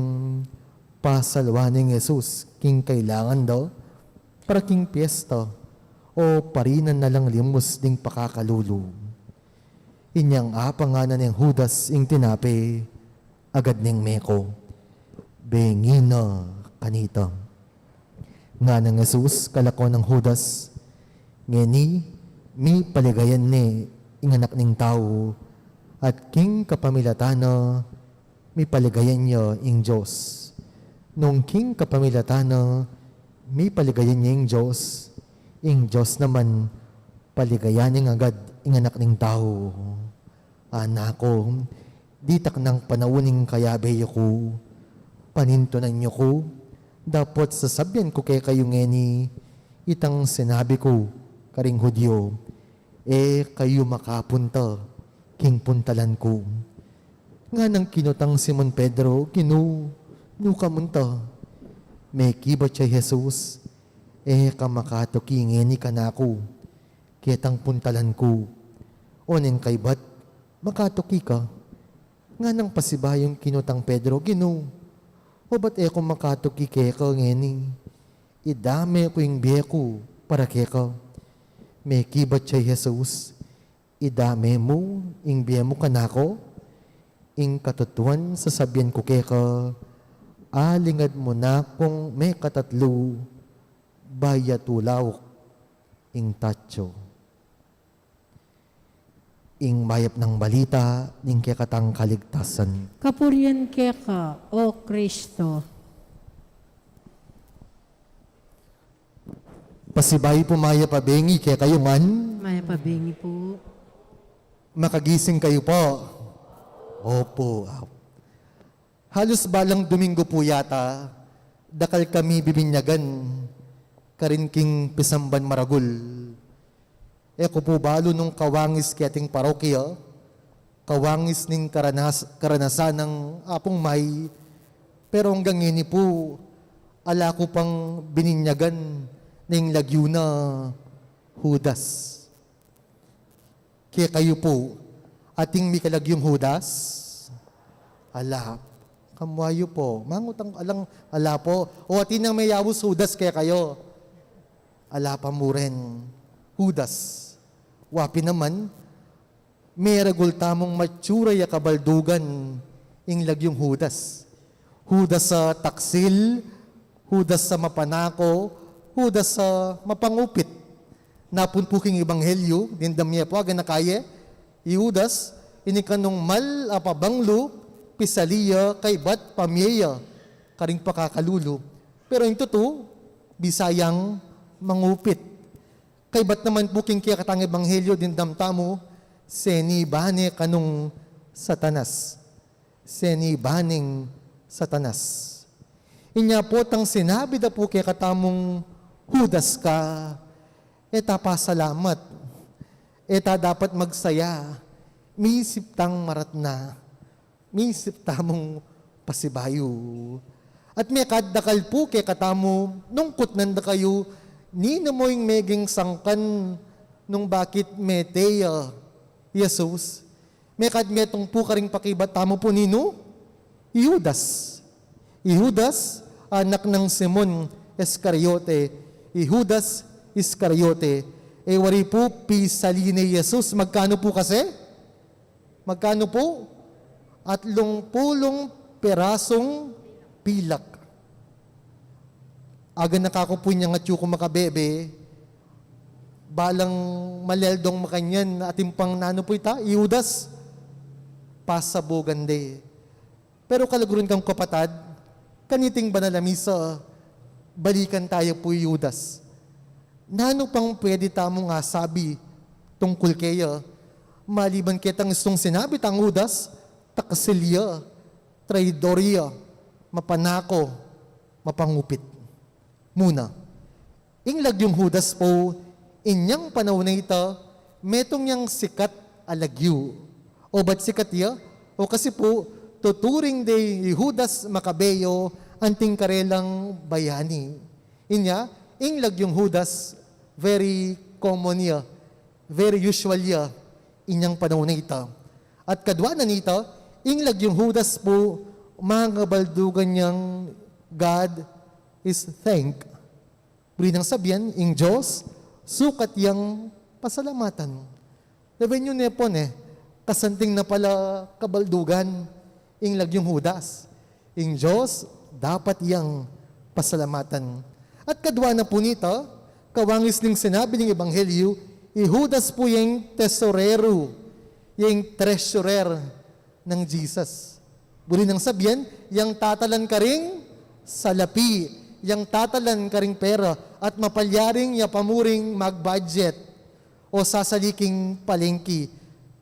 pasalwan neng Jesus king kailangan da para king piesta, o parinan na lang limus ding pakakalulu. Inyang apangan na neng Judas ing tinape, agad neng meko, "Bengi na kanita." Nganang Jesus kalako nang Judas, "Ngeni mipaligayan ne ing Anak ning Tau, at king kapamilatan na mipaligayan ya ing Dios. Nung king kapamilatan na mipaligayan ya ing Dios, ing Dios naman Paligayan ing agad ing Anak ning Tau. Anak ku, ditak nang panaun ing kayabe yu ku, panintunan yu ku, dapot sasabian ku kekayu ngeni, itang sinabi ku karing Judio, e kayu makapunta king puntalan ku. Nganang kinutang Simon Pedro, Ginu, nu ka munta? Mekibat ya i Jesus, e ka makatuki ngeni kanaku ketang puntalan ku. Oneng kaybat, makatuki ka? Nganang pasibayung kinutang Pedro, Ginu, obat e ku makatuki keka ngeni? Idame ku ing bie ku para keka. Mekibat ya i Jesus, idame mu ing bie mu kanaku? Ing katutuan sasabian ku keka, alingad mu na kung mekatatlu, bayu ya tulauk ing tatsu. Ing mayap nang balita ning kekatang kaligtasan. Kapurian keka, O Kristo. Pasibayu pu, mayap a bengi kekayu ngan. Mayap a bengi pu. Makagising kayu pu? Opu. Halus balang Domingo pu yata, dakal kami bibinyagan karin king pisamban maragul. E ku pu balu nung kawangis keting parokya, kawangis ning karanas-, karanasan nang Apung May, pero anggang ngeni pu, ala ku pang bininyagan ning lagyu na Judas. Kekayu pu, ating mikalagyung Judas? Ala. Kamwayu pu. Mangutang alang ala pu. O atin nang meyaus Judas kekayu? Ala pa mu rin. Judas. Wa pin naman, meragul tamung matsura ya kabaldugan ing lagyung Judas. Judas a taksil, Judas a mapanako, Judas a mapangupit. Napun pu king Ebanghelyo, dimdam ye pu, aganaka ye, i Judas, ini kanung mal a pabanglu, pisali ya, kaybat pamie ya karing pakakalulu. Pero ing tutu, bisa yang mangupit. Kaybat naman pu king kekatang Ebanghelyo, dimdam tamu, seniba ne kanung Satanas. Seniba neng Satanas. Inya pu, tang sinabi da pu kekatamung Judas ka, e ta pasalamat, e ta dapat magsaya, misip tang maratna, misip tamung pasibayu. At mekad dakal pu kekatamu, nung kutnan da kayu, ninu mu ing meging sangkan nung bakit mete ya i Jesus? Mekad metung pu karing pakibat tamu pu ninu? I Judas. I Judas, anak nang Simon Iscariote. I Judas Iscariote. E wari pu, pisali ne i Jesus. Magkanu pu kasi? Magkanu pu? Atlung pulung perasung pilak. Aganaka ku pu inyang atyu kung makabebe, balang maleldong makanyan, atin pang nanu pu ita, i Judas, pasabugan de. Pero kaluguran kang kapatad, kaniting banal a misa, balikan taya pu i Judas. Nanu pang pwede tamung asabi tungkul keya, maliban ketang istung sinabi tang Judas, taksil ya, traidor ya, mapanako, mapangupit. Muna, ing lagyung Judas pu, inyang panaun a ita, metung yang sikat a lagyu. Obat sikat ya? O kasi pu, tuturing de i Judas Macabeo anting karelang bayani. Inya, ing lagyung Judas, very common ya, very usual ya, inyang panaun a ita. At kadua na nita, ing lagyung Judas pu, mangabaldugan yang God is thank. Buri nang sabian, ing Dios, sukat yang pasalamatan. Lawen yu ne pu ne, kasanting na pala kabaldugan ing lagyung Judas. Ing Dios, dapat yang pasalamatan. At kadua na pu nita, kawangis ning sinabi ning Ebanghelyo, i Judas pu yang tesorero, yang treasurer nang Jesus. Buri nang sabian, yang tatalan karing salapi, yang tatalan karing pera, at mapalyaring ya pa muring mag-budget. o sasali king palengke.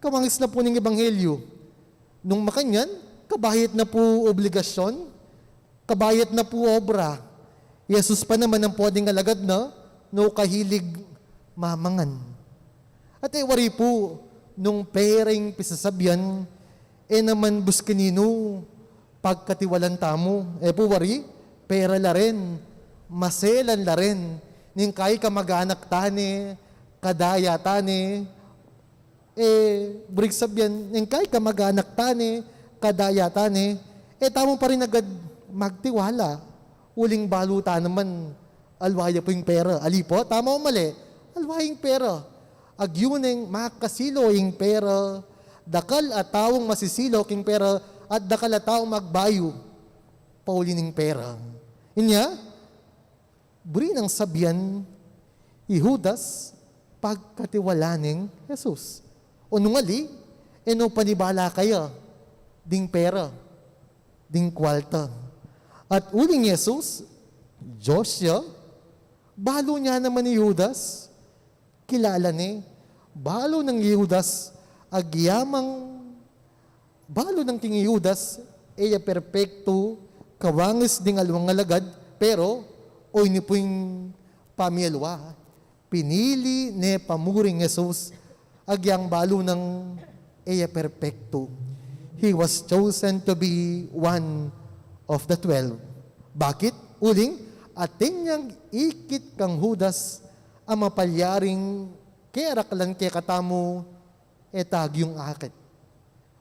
Kawangis na pu ning ebanghelyu. Nung makanyan, kabayat na pu obligasyon, kabayat na pu obra. I Jesus pa naman ampon ding alagad na, no kahilig mamangan. At e wari pu, nung pera ing pisasabian, e naman bus kaninu pagkatiwalan tamu. E pu wari, pera la rin, maselan la rin, ning kay kamag-anak ta ne, kadaya ta ne, e, buring sabian, ning kay kamag-anak ta ne, kadaya ta ne, e tamu pa rin agad magtiwala, uling balu ta naman, aliwa ya pu ing pera. Ali pu, tama o mali? Aliwa ing pera. Agyu neng makasilo ing pera, dakal a taung masisilo king pera, at dakal a taung magbayu pauli ning pera. Inya, buri nang sabian i Judas, pagkatiwala neng Jesus. O nung ali, e no panibala kaya ding pera, ding kwalta. At uling Jesus, Dios ya, balu ne naman i Judas, kilala ne, balu nang i Judas, agyamang, balu nang king i Judas, e ya perpektu, kawangis ding aliwang alagad, pero, oyni pu ing pamialiwa, pinili ne pa mu ring Jesus, agyang balu nang e ya perpektu. He was chosen to be one of the twelve. Bakit? Uling, atin yang ikit kang Judas, a mapalyaring keraklan kekatamu, e ta agyung akit.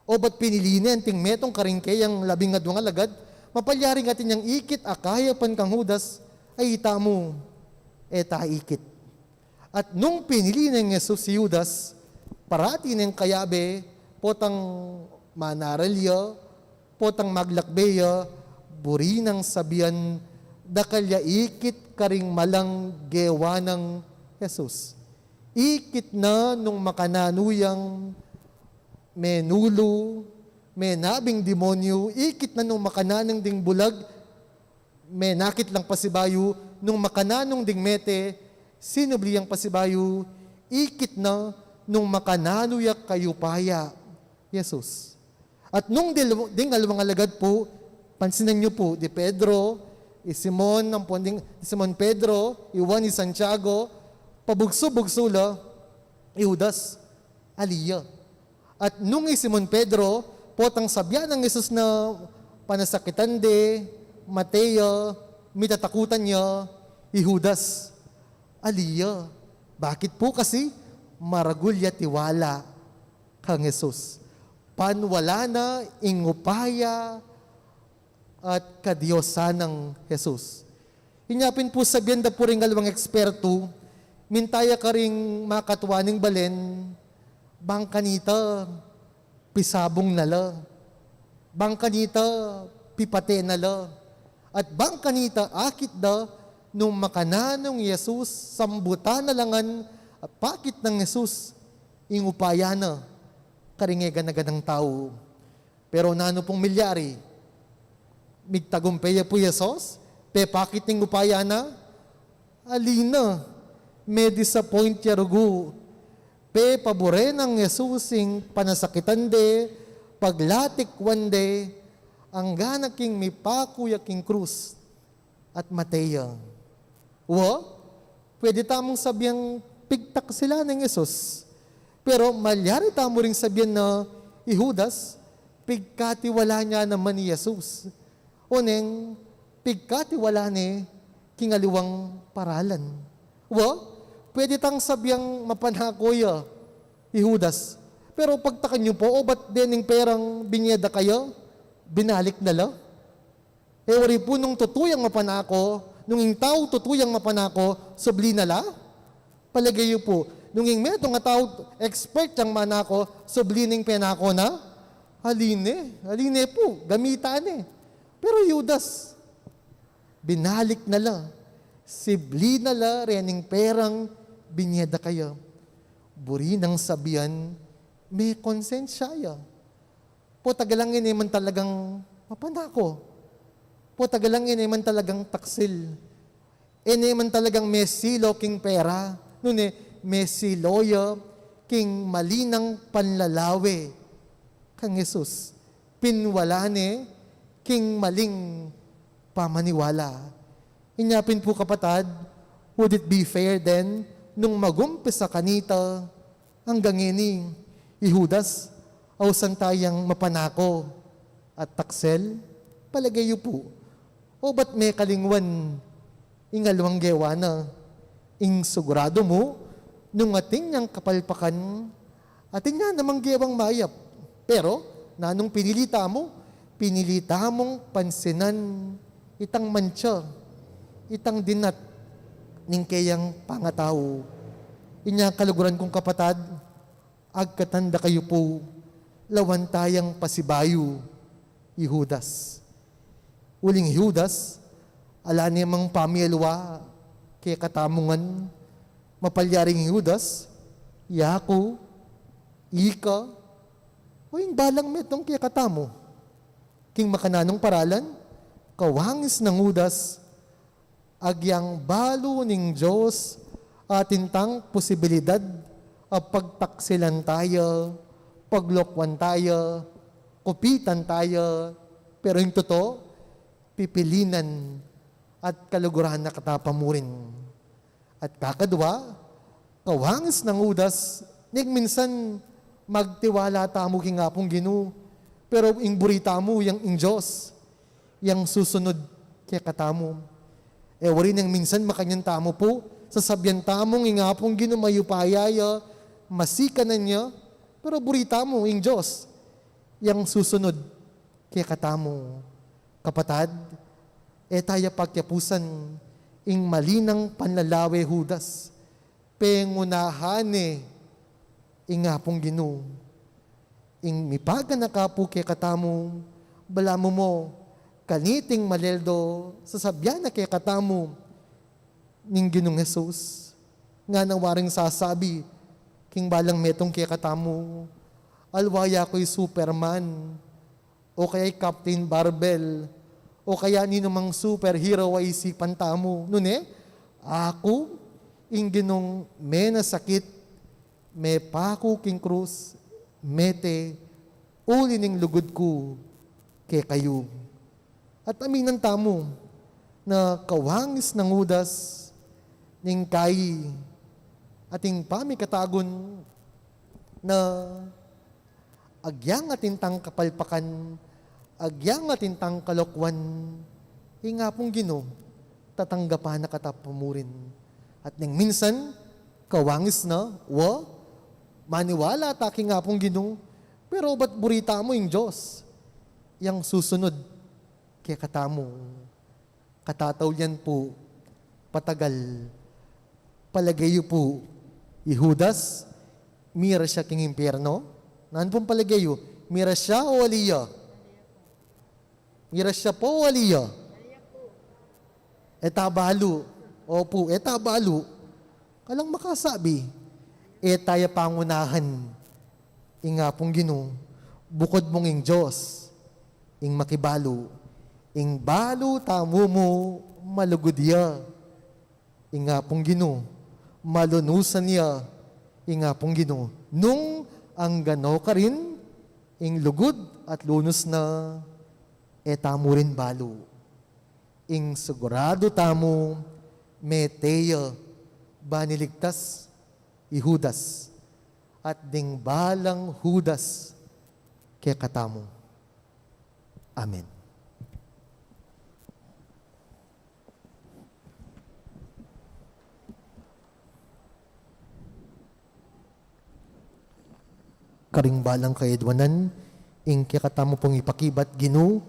Obat pinili ne anting metung karing keyang labing adwang alagad, mapalyaring atin yang ikit a kayapan kang Judas, ay itamu, e ta ikit. At nung pinili neng Jesus si Judas, parati neng kayabe, potang manaral ya, potang maglakbe ya, buri nang sabian, dakal ya ikit karing malang gewa nang Jesus. Ikit na nung makananu yang menulu, menabing demonyu, ikit na nung makananu yang ding bulag, menakit lang pasibayu, nung makananu yang ding mete, sinubli yang pasibayu, ikit na nung makananu ya kayupaya, Jesus. At nung dil-, ding aliwang alagad pu, pansinan yu pu, di Pedro, i Simon, ampon ding, i Simon Pedro, i Juan, i Santiago, pabugsu-bugsu la, i Judas, ali ya. At nung i Simon Pedro, potang sabian nang Jesus na panasakitan de, mate ya, mitatakutan ya, i Judas, ali ya. Bakit pu? Kasi maragul ya tiwala kang Jesus. Panwala na ing upaya at kadiosan nang Jesus. Inya pin pu sabian da pu ring aliwang ekspertu, minta ya karing makatua ning balen, bang kanita, pisabung na la. Bang kanita, pipate na la. At bang kanita, akit da, nung makananu nang Jesus, sambutan na la ngan, at pakit nang Jesus, ing upaya na, karing e gana-ganang tau. Pero nanu pung milyari? Migtagumpe ya pu i Jesus, pepakit ing upaya na, ali na, me-disappoint ya rugu. Pepabure nang Jesus ing panasakitan de, paglatikwan de, anggang king mipaku ya king krus at mate ya. Wa, pwede tamung sabiang pigtaksilan neng Jesus. Pero malyari tamu ring sabian na i Judas, pigkatiwala ne naman i Jesus. Oneng, pigkatiwala ne king aliwang paralan. Wa, pwede tang sabiang mapanako ya i Judas. Pero pagtakan yu pu, o bat dening perang binye da kaya, binalik na la? E wari pu nung tutu yang mapanako, nung ing tau tutu yang mapanako, subli na la? Palage yu pu, nung ing metung a tau expert yang manako, subli ning penako na? Ali ne, ali ne pu, gamitan ne. Pero i Judas, binalik na la, sibli na la rening perang binye da kaya. Buri nang sabian, me-konsensya ya. Potagalang e ne man talagang mapanako. Potagalang e ne man talagang taksil. E ne man talagang mesilo king pera. Nune, Mesiloya king malinang panlalawe kang Jesus. Pinwala ne king maling pamaniwala. Inya pin pu, kapatad, would it be fair then nung magumpisa kanita anggang ngeni i Judas, ausan tayang mapanako at taksel? Palage yu pu. O ba't mekalingwan ing aliwang gewa na? Ing sigurado mu, nung atin yang kapalpakan, atin ya namang gewang mayap. Pero, nanung pinili tamu? Pinili tamung pansinan itang mantsa, itang dinat ning keyang pangatau. Inya kaluguran kung kapatad, agkatan da kayu pu, lawan tayang pasibayu i Judas. Uling i Judas, ala ne mang pamialwa kekatamu ngan. Mapalyaring i Judas, yaku, ika, o ing balang metung kekatamu. King makananung paralan, kawangis nang Judas, agyang balu ning Dios atin tang posibilidad a pagtaksilan taya, paglokwan taya, kupitan taya, pero ing totoo, pipilinan at kaluguran na kata pa murin. At kakadwa, kawangis nang Judas, neng minsan magtiwala tamu king Apung Ginu, pero ing buri tamu yang ing Dios, yang susunud kekatamu. E wari neng minsan makanyan tamu pu, sasabian tamung ing Apung Ginu mayupaya ya, masikanan ya, pero buri tamu ing Dios, yang susunud kekatamu. Kapatad, e taya pakyapusan ing malinang panlalawe Judas. Pengunahan ne ing Apung Ginu. Ing mipaganaka pu kekatamu, balamu mu, kaniting maleldo, sasabian na kekatamu ning Ginung Jesus. Ngana waring sasabi king balang metung kekatamu, alwa ya ku'y Superman, o kaya i Captain Barbell, o kaya ninumang superhero a isipan tamu. Nune, aku, ing Ginung menasakit, mepaku king krus, mete, uli ning lugud ku kekayu. At aminan tamu na kawangis nang Judas, ning kai, ating pamikatagun na agyang atin tang kapalpakan, agyang atin tang kalokwan, ing Apung Ginu, tatanggapan na kata pa murin. At neng minsan, kawangis na, wa, maniwala ta king Apung Ginu, pero ba't buri tamu ing Dios, yang susunud kekatamu? Katataulian pu, patagal. Palage yu pu, i Judas, mira siya king impyerno? Nanu pung palage yu? Mira siya o ali ya? Mira siya pu o ali ya? E ta balu. Opu, e ta balu. Kalang makasabi, e taya pangunahan ing Apung Ginu, bukud mung ing Dios ing makibalu. Ing balu tamu mu, malugud ya ing Apung Ginu, malunusan ya ing Apung Ginu. Nung anggano karin ing lugud at lunus na, e tamu rin balu. Ing sigurado tamu, mete ya, baniligtas i Judas, at ding balang Judas kekatamu. Amen. Karing balang kayadwanan, ing kekatamu pung ipakibat, Ginu,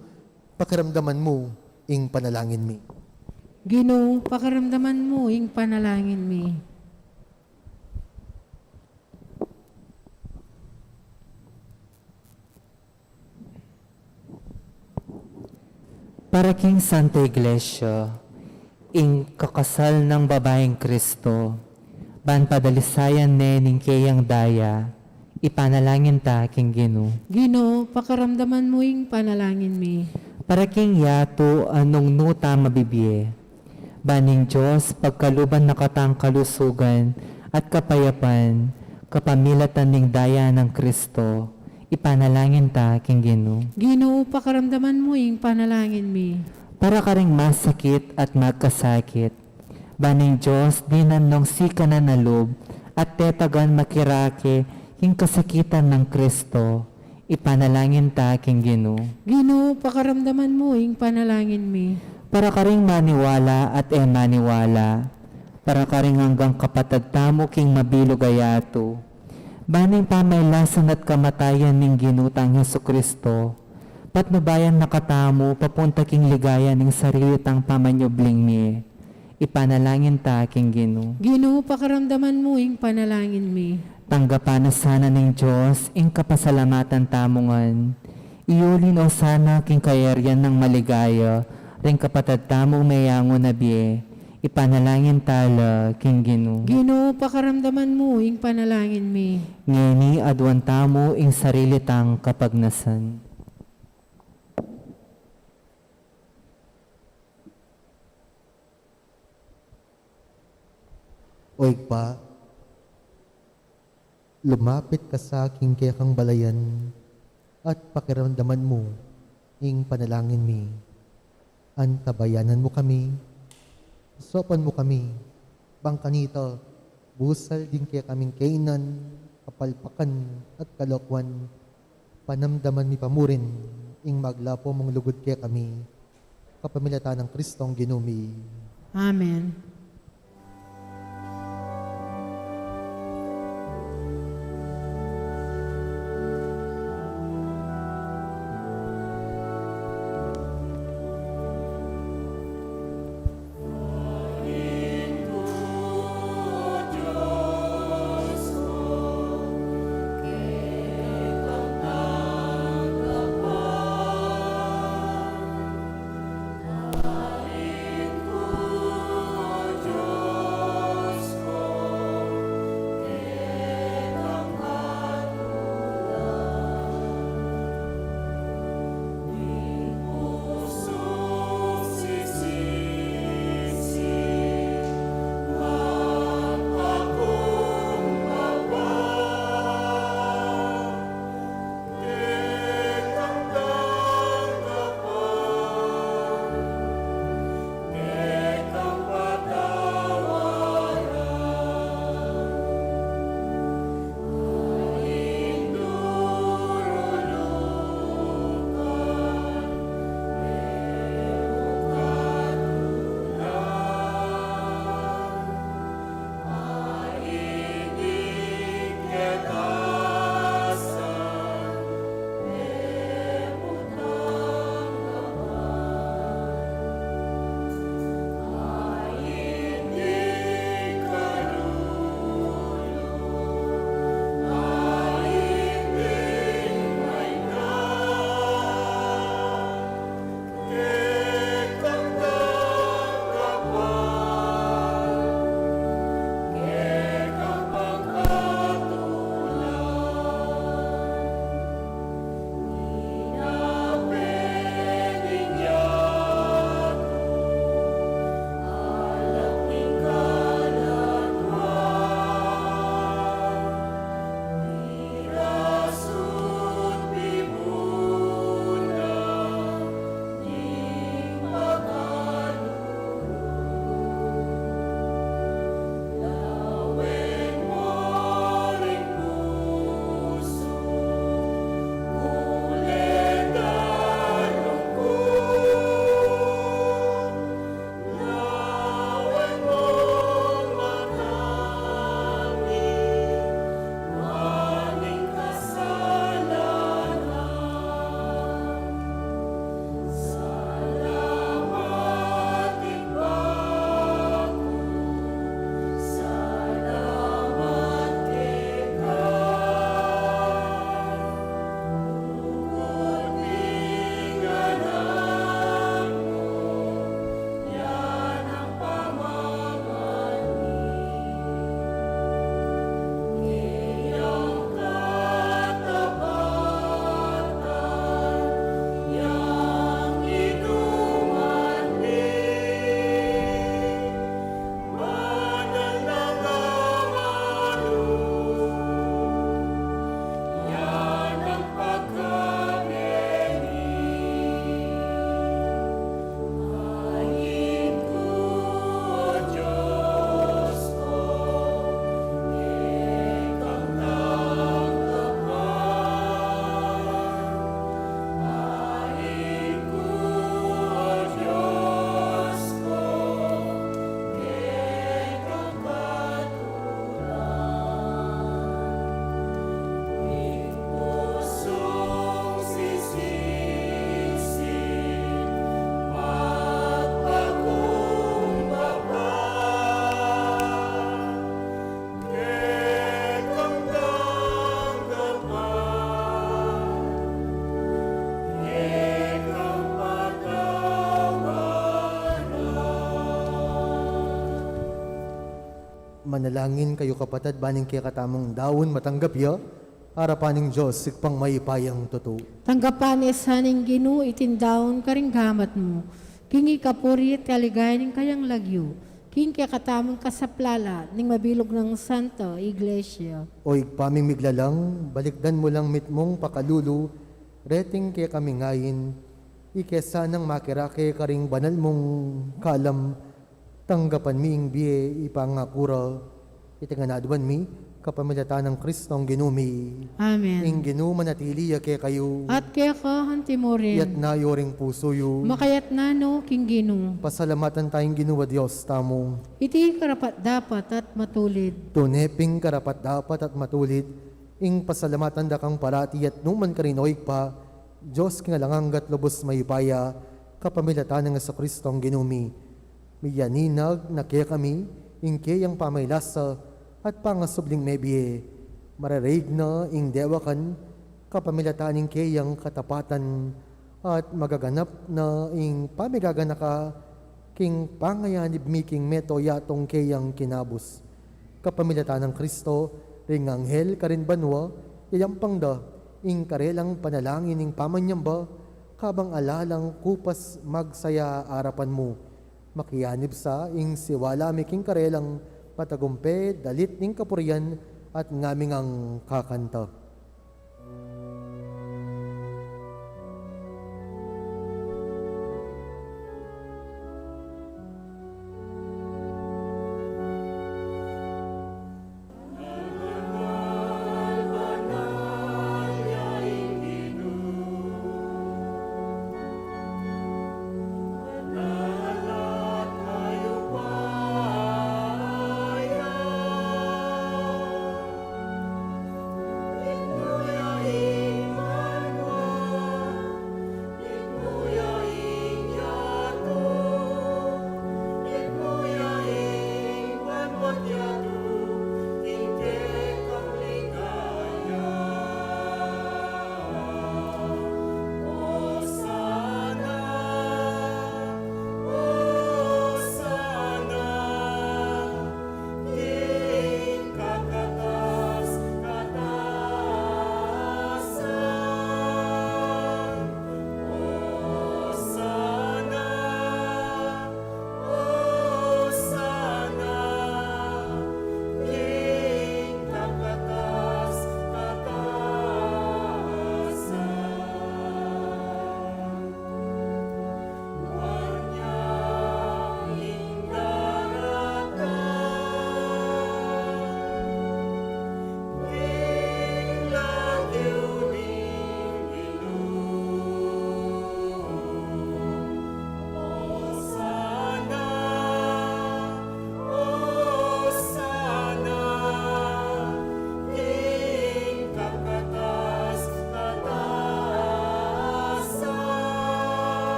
pakiramdaman mu ing panalangin mi. Ginu, pakiramdaman mu ing panalangin mi. Para king Santa Iglesia, ing kakasal nang babaing Kristo, ban padalisayan ne ning keyang daya, ipanalangin ta king Ginu. Ginu, pakiramdaman mu ing panalangin mi. Para king yatu a nung nu ta mabibie, ban ning Dios pagkaluban na katang kalusugan at kapayapan, kapamilatan ning daya nang Kristo, ipanalangin ta king Ginu. Ginu, pakaramdaman mu ing panalangin mi. Para karing masakit at magkasakit, ban ing Dios dinan nong sikanan a lub at tetagan makirake king kasakitan nang Kristo, ipanalangin ta king Ginu. Ginu, pakaramdaman mu ing panalangin mi. Para karing maniwala at e maniwala, para karing anggang kapatad tamu king mabilug a yatu, ban ing pamailasan at kamatayan ning Ginu tang Jesucristo, patnubayan na katamu papunta king ligaya ning sarili tang pamanyubling mie. Ipanalangin ta king Ginu. Ginu, pakaramdaman mu ing panalangin mi. Tanggapan na sana ning Dios ing kapasalamatan tamu ngan. Iyuli no sana king kayarian nang maligaya ring kapatad tamung meyangu na bie. Ipanalangin ta la king Ginu. Ginu, pakaramdaman mu ing panalangin mi. Ngeni aduan tamu ing sarili tang kapagnasan. O Ibpa, lumapit ka sa king kekang balayan at pakiramdaman mu ing panalangin mi. Antabayanan mu kami, saupan mu kami, bang kanita, busal ding kekaming kainan, kapalpakan at kalokuan, panamdaman mi pa murin ing maglapo mung lugud kekami, kapamilatan nang Kristong Ginu mi. Amen. Manalangin kayu, kapatad, ban ing kekatamung daun matanggap ya arapan ning Dios, Ibpang mayupayang tutu. Tanggapan na sa ning Ginu iting daun karing gamat mu, king ikapuri at kaligayan ning kayang lagyu, king kekatamung kasaplalan ning mabilug nang Santa Iglesia. O Ibpa ming miglalang, balikdan mu lang mitmung pakalulu reting kekami ngeni, ike sanang makirake karing banal mung kalam, tanggapan mi ing bie ipangaku ra, iti ngan aduan mi, kapamilatan nang Kristong Ginu mi. Amen. Ing Ginu manatili ya kekayu. At keka anti mu rin. Iyatas yu ring pusu yu. Makayatas no king Ginu. Pasalamatan taya ing Ginu a Dios tamu. Iti karapat-dapat at matulid. Tune pin karapat-dapat at matulid ing pasalamatan da kang parati at nu man karin, o Ibpa, Dios king alang angga at lubus mayupaya, kapamilatan nang Jesucristong Ginu mi. Miyaninag na kekami ing keyang pamaylasa at pangasubling mebie. Marereg na ing dewakan kapamilatan ning keyang katapatan, at magaganap na ing pamigaganaka king pangayanib mi king meto yatung keyang kinabus. Kapamilatan nang Kristo, ring anghel karin banua, yayampang da ing karelang panalangin ning pamanyamba, kabang ala lang kupas magsaya arapan mu. Makianib sa ing siwala mi king karelang patagumpe dalit ning kapurian, at ngaming ang kakanta.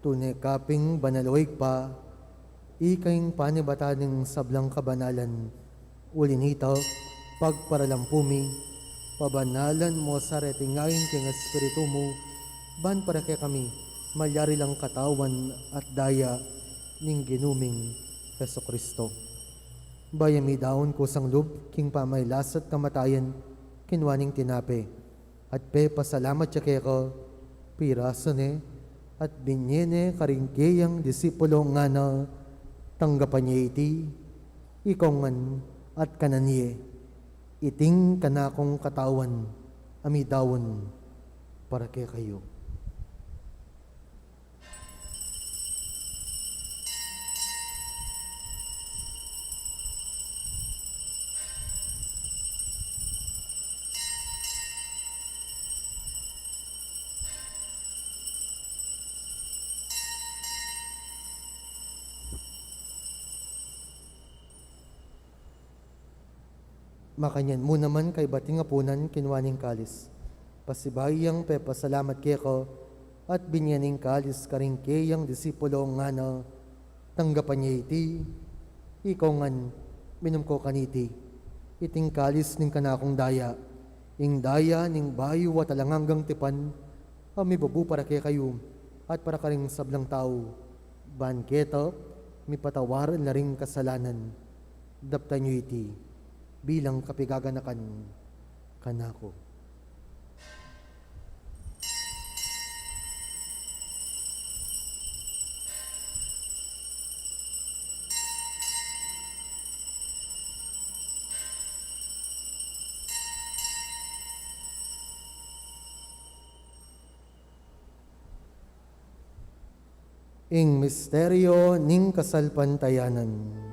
Tune ka pin banal, o Ibpa, ika ing panibatan ning sablang kabanalan. Uli na nita, pagparalampu mi, pabanalan mu sa reting ain king Espiritu mu, ban para kekami malyari lang katawan at daya ning Ginu ming Jesucristo. Bayu ya midaun kusang lub king pamagkasakit at kamatayan, kinua ne ing tinape, at pepasalamat ya keka, pirasu ne, at binye ne karing keyang disipulo, ngana, tanggapan ye iti, ikayu ngan at kanan ye, iti ing kanakung katawan a midaun para kekayu. Makanyan mu naman kaybat ning apunan, kinua ne ing kalis, pasibayu yang pepasalamat keka, at binie ne ing kalis karing keyang disipulo, ngana: Tanggapan ye iti, ikong ngan, minum ko kaniti. Iti ing kalis ning kanakung daya, ing daya ning bayu at alang anggang tipan, a mibubu para kekayu at para karing sablang tau, ban keta mipatawaran la ring kasalanan. Daptan yu iti bilang kapigaganakan kanaku. Ing misteryo ning kasalpantayanan.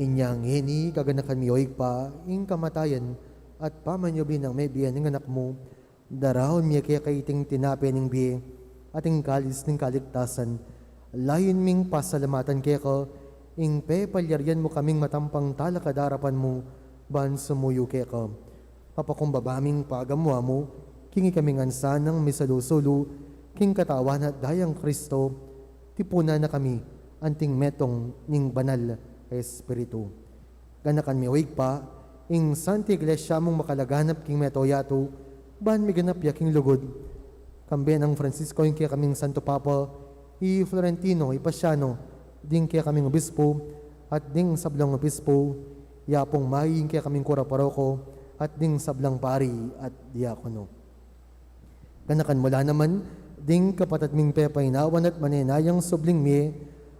Inya ngeni, gaganakan mi, o Ibpa, ing kamatayan at pamanyubli nang mebie ning Anak mu, daraun mi keka iting tinape ning bie at ing kalis ning kaligtasan. Layun ming pasalamatan keka ing pepalyarian mu kaming matampang talakad king arapan mu ban sumuyu keka. Mapakumbaba ming pagamu-amu king ikaming ngan sanang misulu-sulu king katawan at dayang Kristo, tipunan na kami anting metung ning Banal a Espiritu. Ganakan mi, o Ibpa, ing Santa Iglesia mung makalaganap king mabilug a yatu, ban miganap ya king lugud. Kambe nang Francisco ing kekaming Santo Papa, i Florentino, i Paciano, ding kekaming obispo, at ding sablang obispo, i Apung Mai ing kekaming kura paroko, at ding sablang pari at diakono. Ganakan mu la naman ding kapatad ming pepainawan at manenayang subling mie,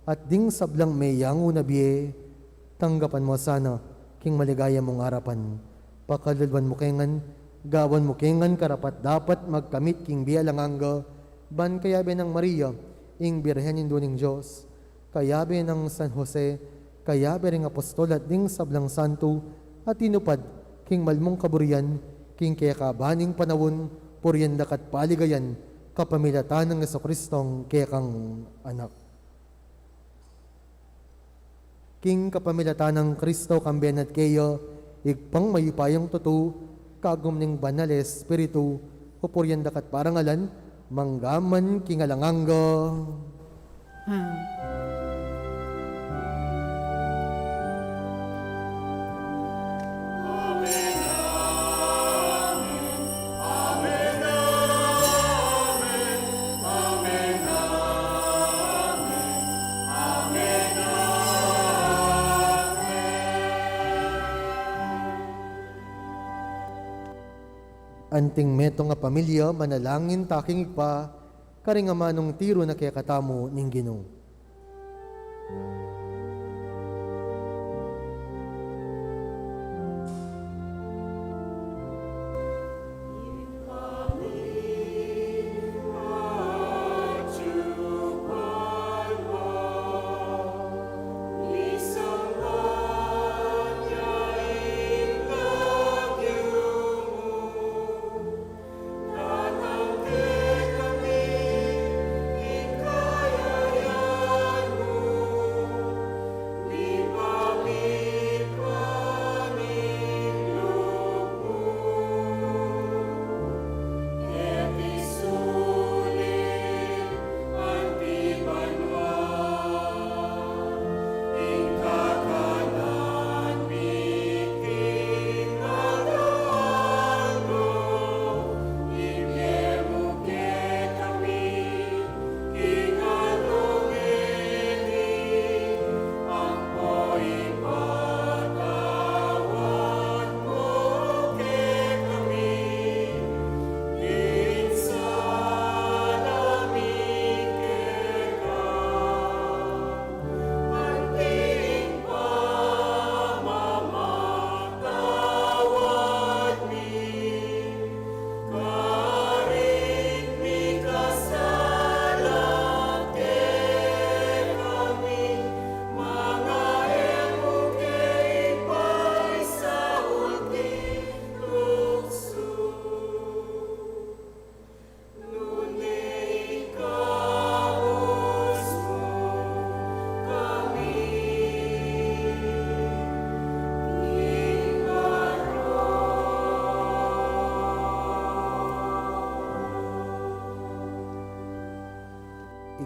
at ding sablang meyangu na bie, tanggapan mu la sana king maligaya mung arapan. Pakaluluan mu ke ngan, gawan mu ke ngan karapat-dapat magkamit king bie alang angga, ban kayabe nang Maria, ing Birhen Indu ning Dios, kayabe nang San Jose, kayabe ring apostol at ding sablang santo a tinupad king mal mung kaburian, king kekaban ning panaun, purian daka at paligayan, kapamilatan nang Jesucristong kekang Anak. King kapamilatan nang Kristo, kambe na at keya, Ibpang mayupayang tutu, kagum ning Banal a Espiritu, pupurian daka at parangalan, mangga man king alang angga. Amen. Anting metung a pamilya, manalangin ta king Ibpa, karing amanung tiru na kekatamu ning Ginu.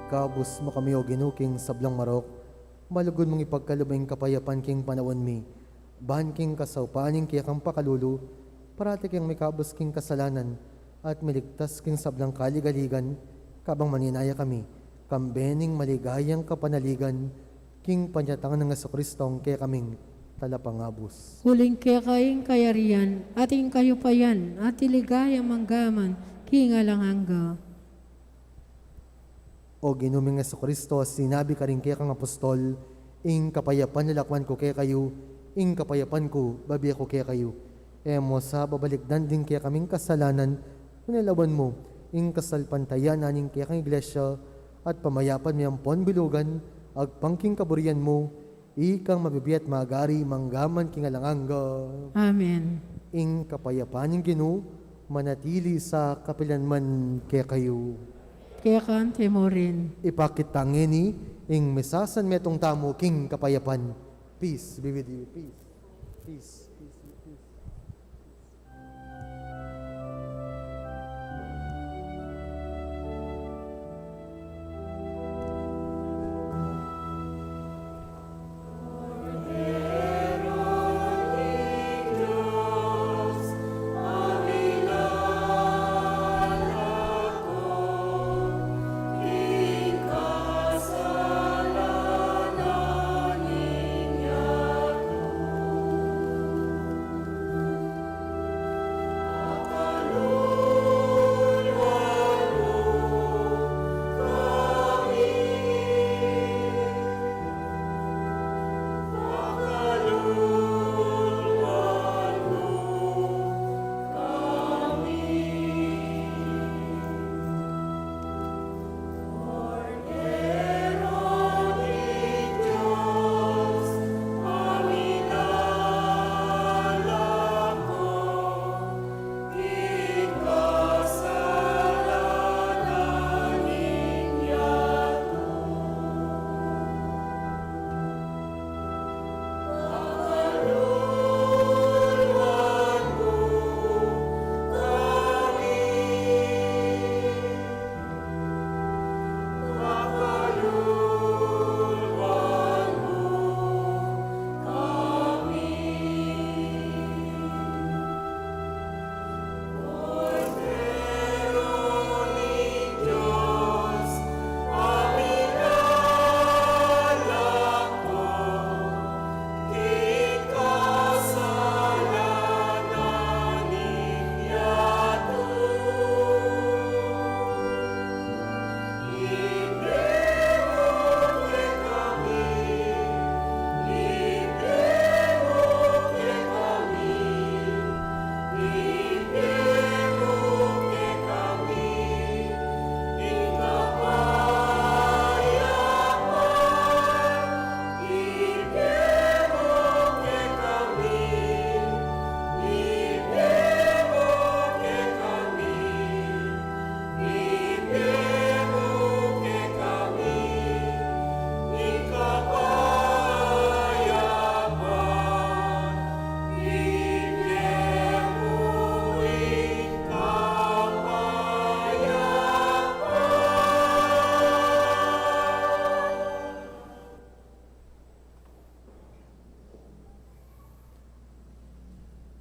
Ikabus mu kami, O Ginu, king sablang marok, malugud mung ipagkalub ing kapayapan king panaun mi, ban king kasaupan ning kekang pakalulu, parati keng mikabus king kasalanan, at miligtas king sablang kaligaligan, kabang manenaya kami, kambe ning maligayang kapanaligan, king panyatang nang Jesucristo, kekaming talapangabus. Uling keka ing kayarian, at ing kayupayan, at ing ligaya mangga man king alang angga. O Ginu ming Jesucristo, sinabi karing kekang apostol, ing kapayapan lalakwan ku kekayu, ing kapayapan ku babie ku kekayu. E mu sa babalikdan ding kekaming kasalanan, nune lawan mu ing kasalpantayanan ning kekang Iglesia, at pamayapan me ampon bilugan, agpang king kaburian mu, ikang mabibie at magari mangga man king alang angga. Amen. Ing kapayapan ning Ginu manatili sa kapilan man kekayu. Keka naman murin. Ipakit ta ngeni ing misasanmetung tamu king kapayapan. Peace be with you. Peace. Peace. Peace. Peace.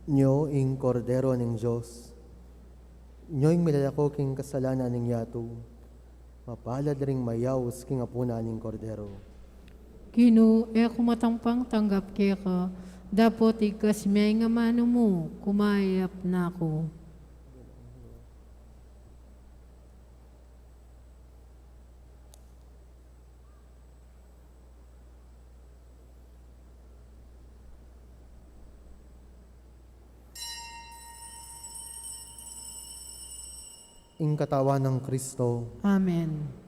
Nyo ing Kordero ning Dios. Nyo ing milalako king kasalanan ning yatu. Mapalad ring mayaus king apunan ning Kordero. Ginu, e ku matampang tanggap keka, dapot igkas me ing amanu mu, kumayap na ku. Ing katawan nang Kristo. Amen.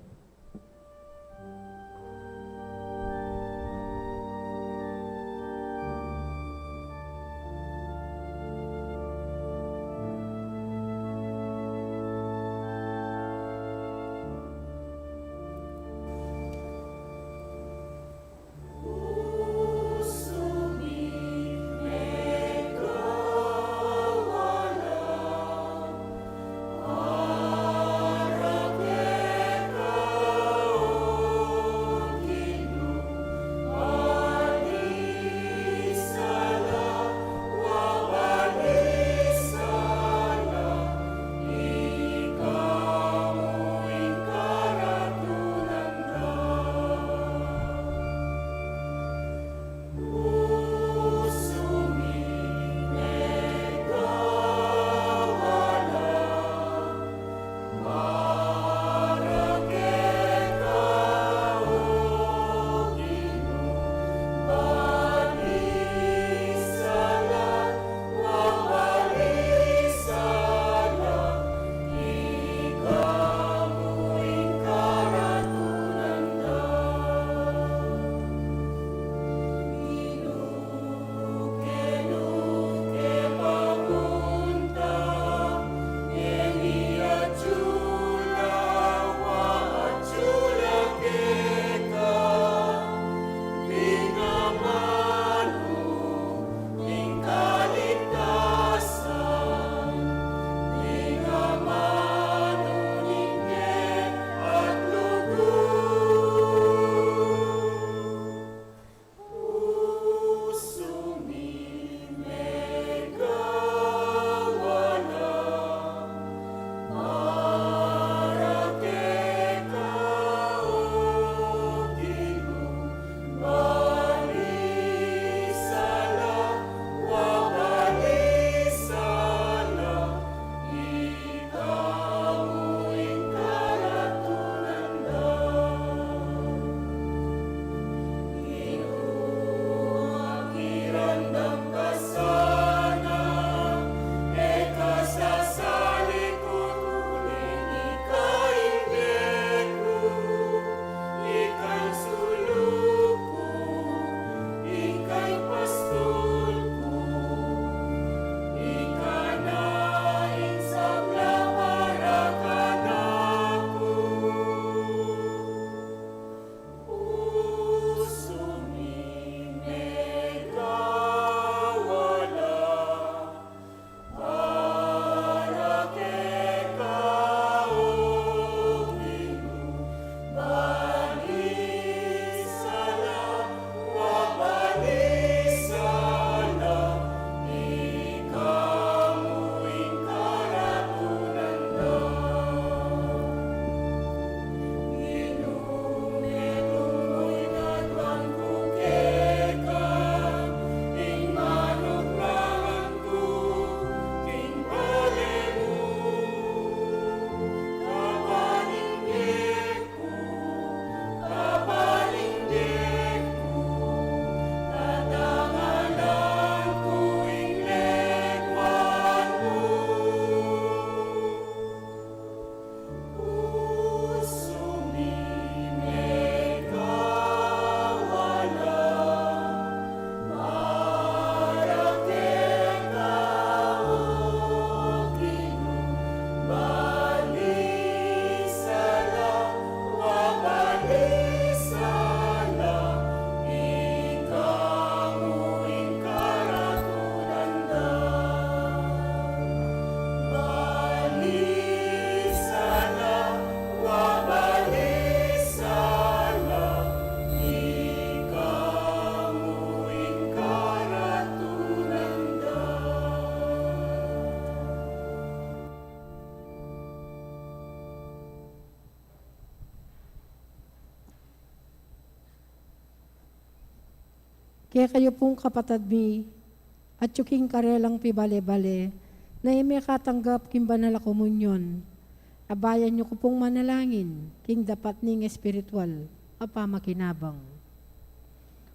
Kekayu pung kapatad mi, atyu king karelang pibale-bale, na e mekatanggap king banal a komunyon, abayan yu ku pung manalangin king dapat ning espiritual a pamakinabang.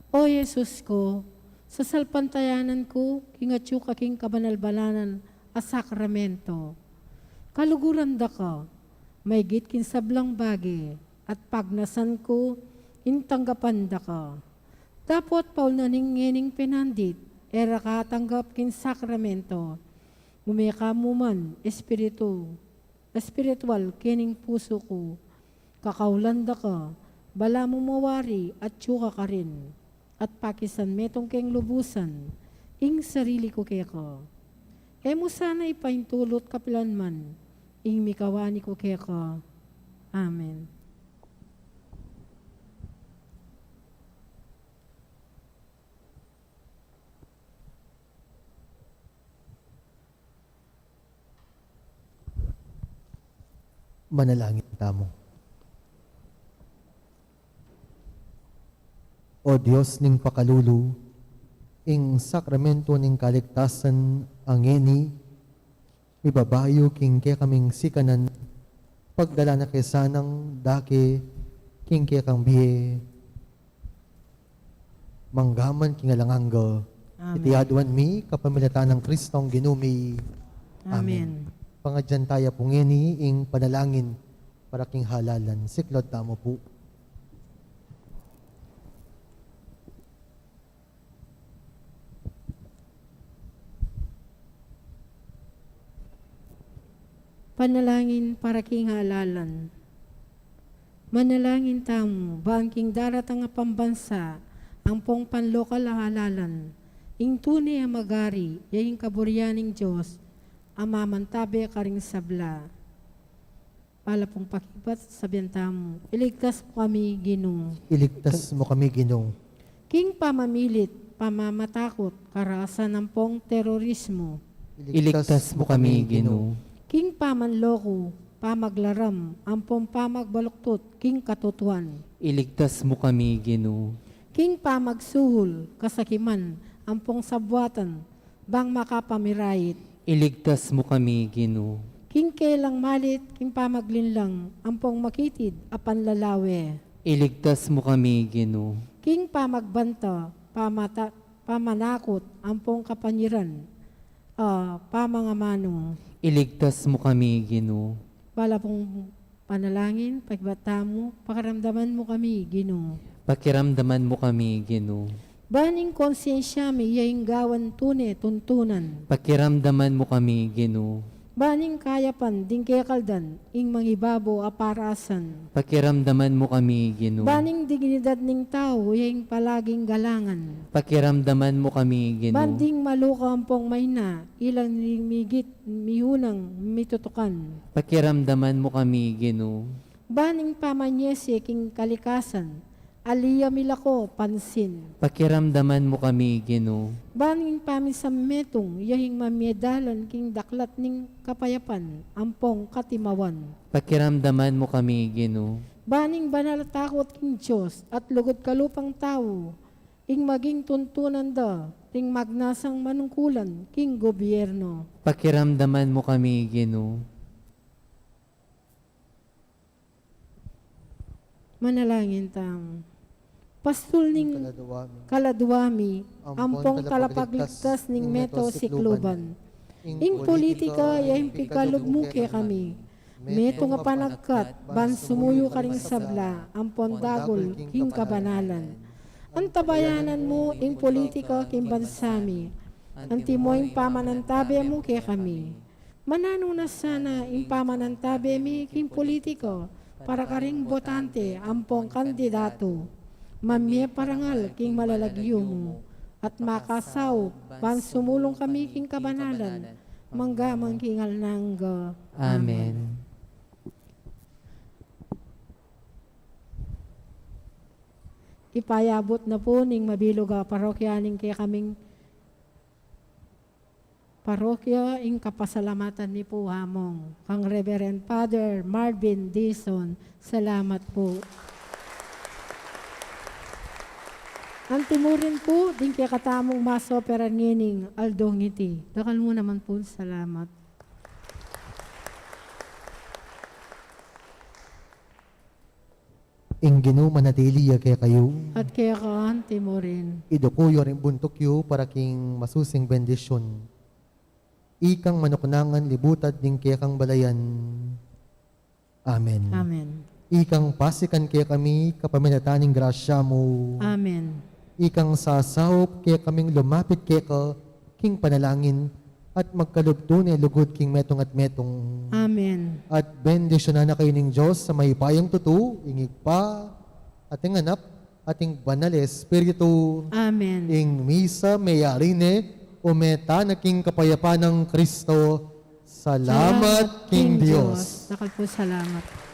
O Jesus ku, sasalpantayanan ku king atyu ka king kabanal-banalan a sakramento. Kaluguran da ka, maigit king sablang bage, at pagnasan ku ing tanggapan da ka. Dapot paul na ning ngening penandit, e ra ka atanggap king sakramento, ume ka mu man espiritu, espiritual kening pusu ku. Kakaulan da ka, balamu mawari atyu ka karin, at pakisan metung keng lubusan ing sarili ku keka. E mu sana ipaintulut kapilan man ing mikawani ku keka. Amen. Manalangin tamu. O Dios ning pakalulu, ing sakramento ning kaligtasan a ngeni, mibabayu king kekaming sikanan, pagdalan na ke sanang dake king kekang bie, manggaman king alang angga. Amen. Iti aduan mi kapamilatan nang Kristong Ginu mi. Amen. Amen. Pangadyan taya pu ngeni ing panalangin para king halalan. Siklaud tamu pu. Panalangin para king halalan. Manalangin tamu, ban king daratang a pambansa, ampong panlokal a halalan, ing tune a magari, ya ing kaburian ning Dios, a mamantabe karing sabla. Pala pung pakibat, sabian tamu, iligtas mu kami, Ginu. Iligtas mu kami, Ginu. King pamamilit, pamamatakut, karasan ampong terorismo. Iligtas mu kami, Ginu. King pamanloko, pamaglaram, ampong pamagbaluktut, king katutuan. Iligtas mu kami, Ginu. King pamagsuhul, kasakiman, ampong sabwatan, bang makapamirayit. Iligtas mu kami, Ginu. King kelang malit, king pamaglinlang, ampong makitid a panlalawe. Iligtas mu kami, Ginu. King pamagbanta, pamata-, pamanakut, ampong kapanyiran, a pamangamanu. Iligtas mu kami, Ginu. Pala pung panalangin, pakibat tamu, pakiramdaman mu kami, Ginu. Pakiramdaman mu kami, Ginu. Ban ing konsyensya mi, iya ing gawan tune tuntunan. Pakiramdaman mu kami, Ginu. Ban ing kayapan, ding kekaldan, ing mangibabo a parasan. Pakiramdaman mu kami, Ginu. Ban ing dignidad ning tau, iya ing palaging galangan. Pakiramdaman mu kami, Ginu. Ban ding maluka ampong maina, ilang migit, mihunang, mitutukan. Pakiramdaman mu kami, Ginu. Ban ing pamanyese king kalikasan, ali ya milako pansin. Pakiramdaman mu kami, Ginu. Ban ing pamisametung, ya ing mamie dalan king daklat ning kapayapan, ampong katimawan. Pakiramdaman mu kami, Ginu. Ban ing banal a takut king Dios, at lugud kalupang tau, ing maging tuntunan da, ding magnasang manungkulan, king gobyerno. Pakiramdaman mu kami, Ginu. Manalangin tamu. Pastul ning kaladua mi, kaladua mi, ampong talapagligtas ning meto sikluban. Ing politika, ya ing pikalub mu kekami. Metung a panagkat, ban sumuyu karing sabla, ampon dagul king kabanalan. Antabayanan mu ing politika king bansa mi. Antimo ing pamanantabe mu kekami. Mananu na sana ing pamanantabe mi king politika para karing botante ampong kandidatu. Mamie parangal king malalagyu mu, at makasaup ban sumulung kami king kabanalan, mangga man king alang angga. Amen. Ipayabut na pu ning mabilug a parokya ning kekaming parokya ing kapasalamatan mi pu hamong kang Reverend Father Marvin Dizon. Salamat pu. Antimurin pu ding kekatamung masoperan ngening aldong iti. Dakal mu naman pung salamat. Ing Ginu manatili ya kekayu. At keka antimurin. Iduku yu ring buntuk yu para king masusing bendisyun. Ikang manuknangan libutad ning kekang balayan. Amen. Amen. Ikang pasikan kekami kapamilatan ning grasya mu. Amen. Ikang sasaup kekaming lumapit keka king panalangin at magkalub tune lugud king metung at metung. Amen. At bendisyunan na kayu ning Dios a mayupayang tutu, ing Ibpa, at ing Anak, at ing Banal a Espiritu. Amen. Ing misa meyari ne, ume tana king kapayapan nang Kristo. Salamat king Dios. Dakal pu salamat.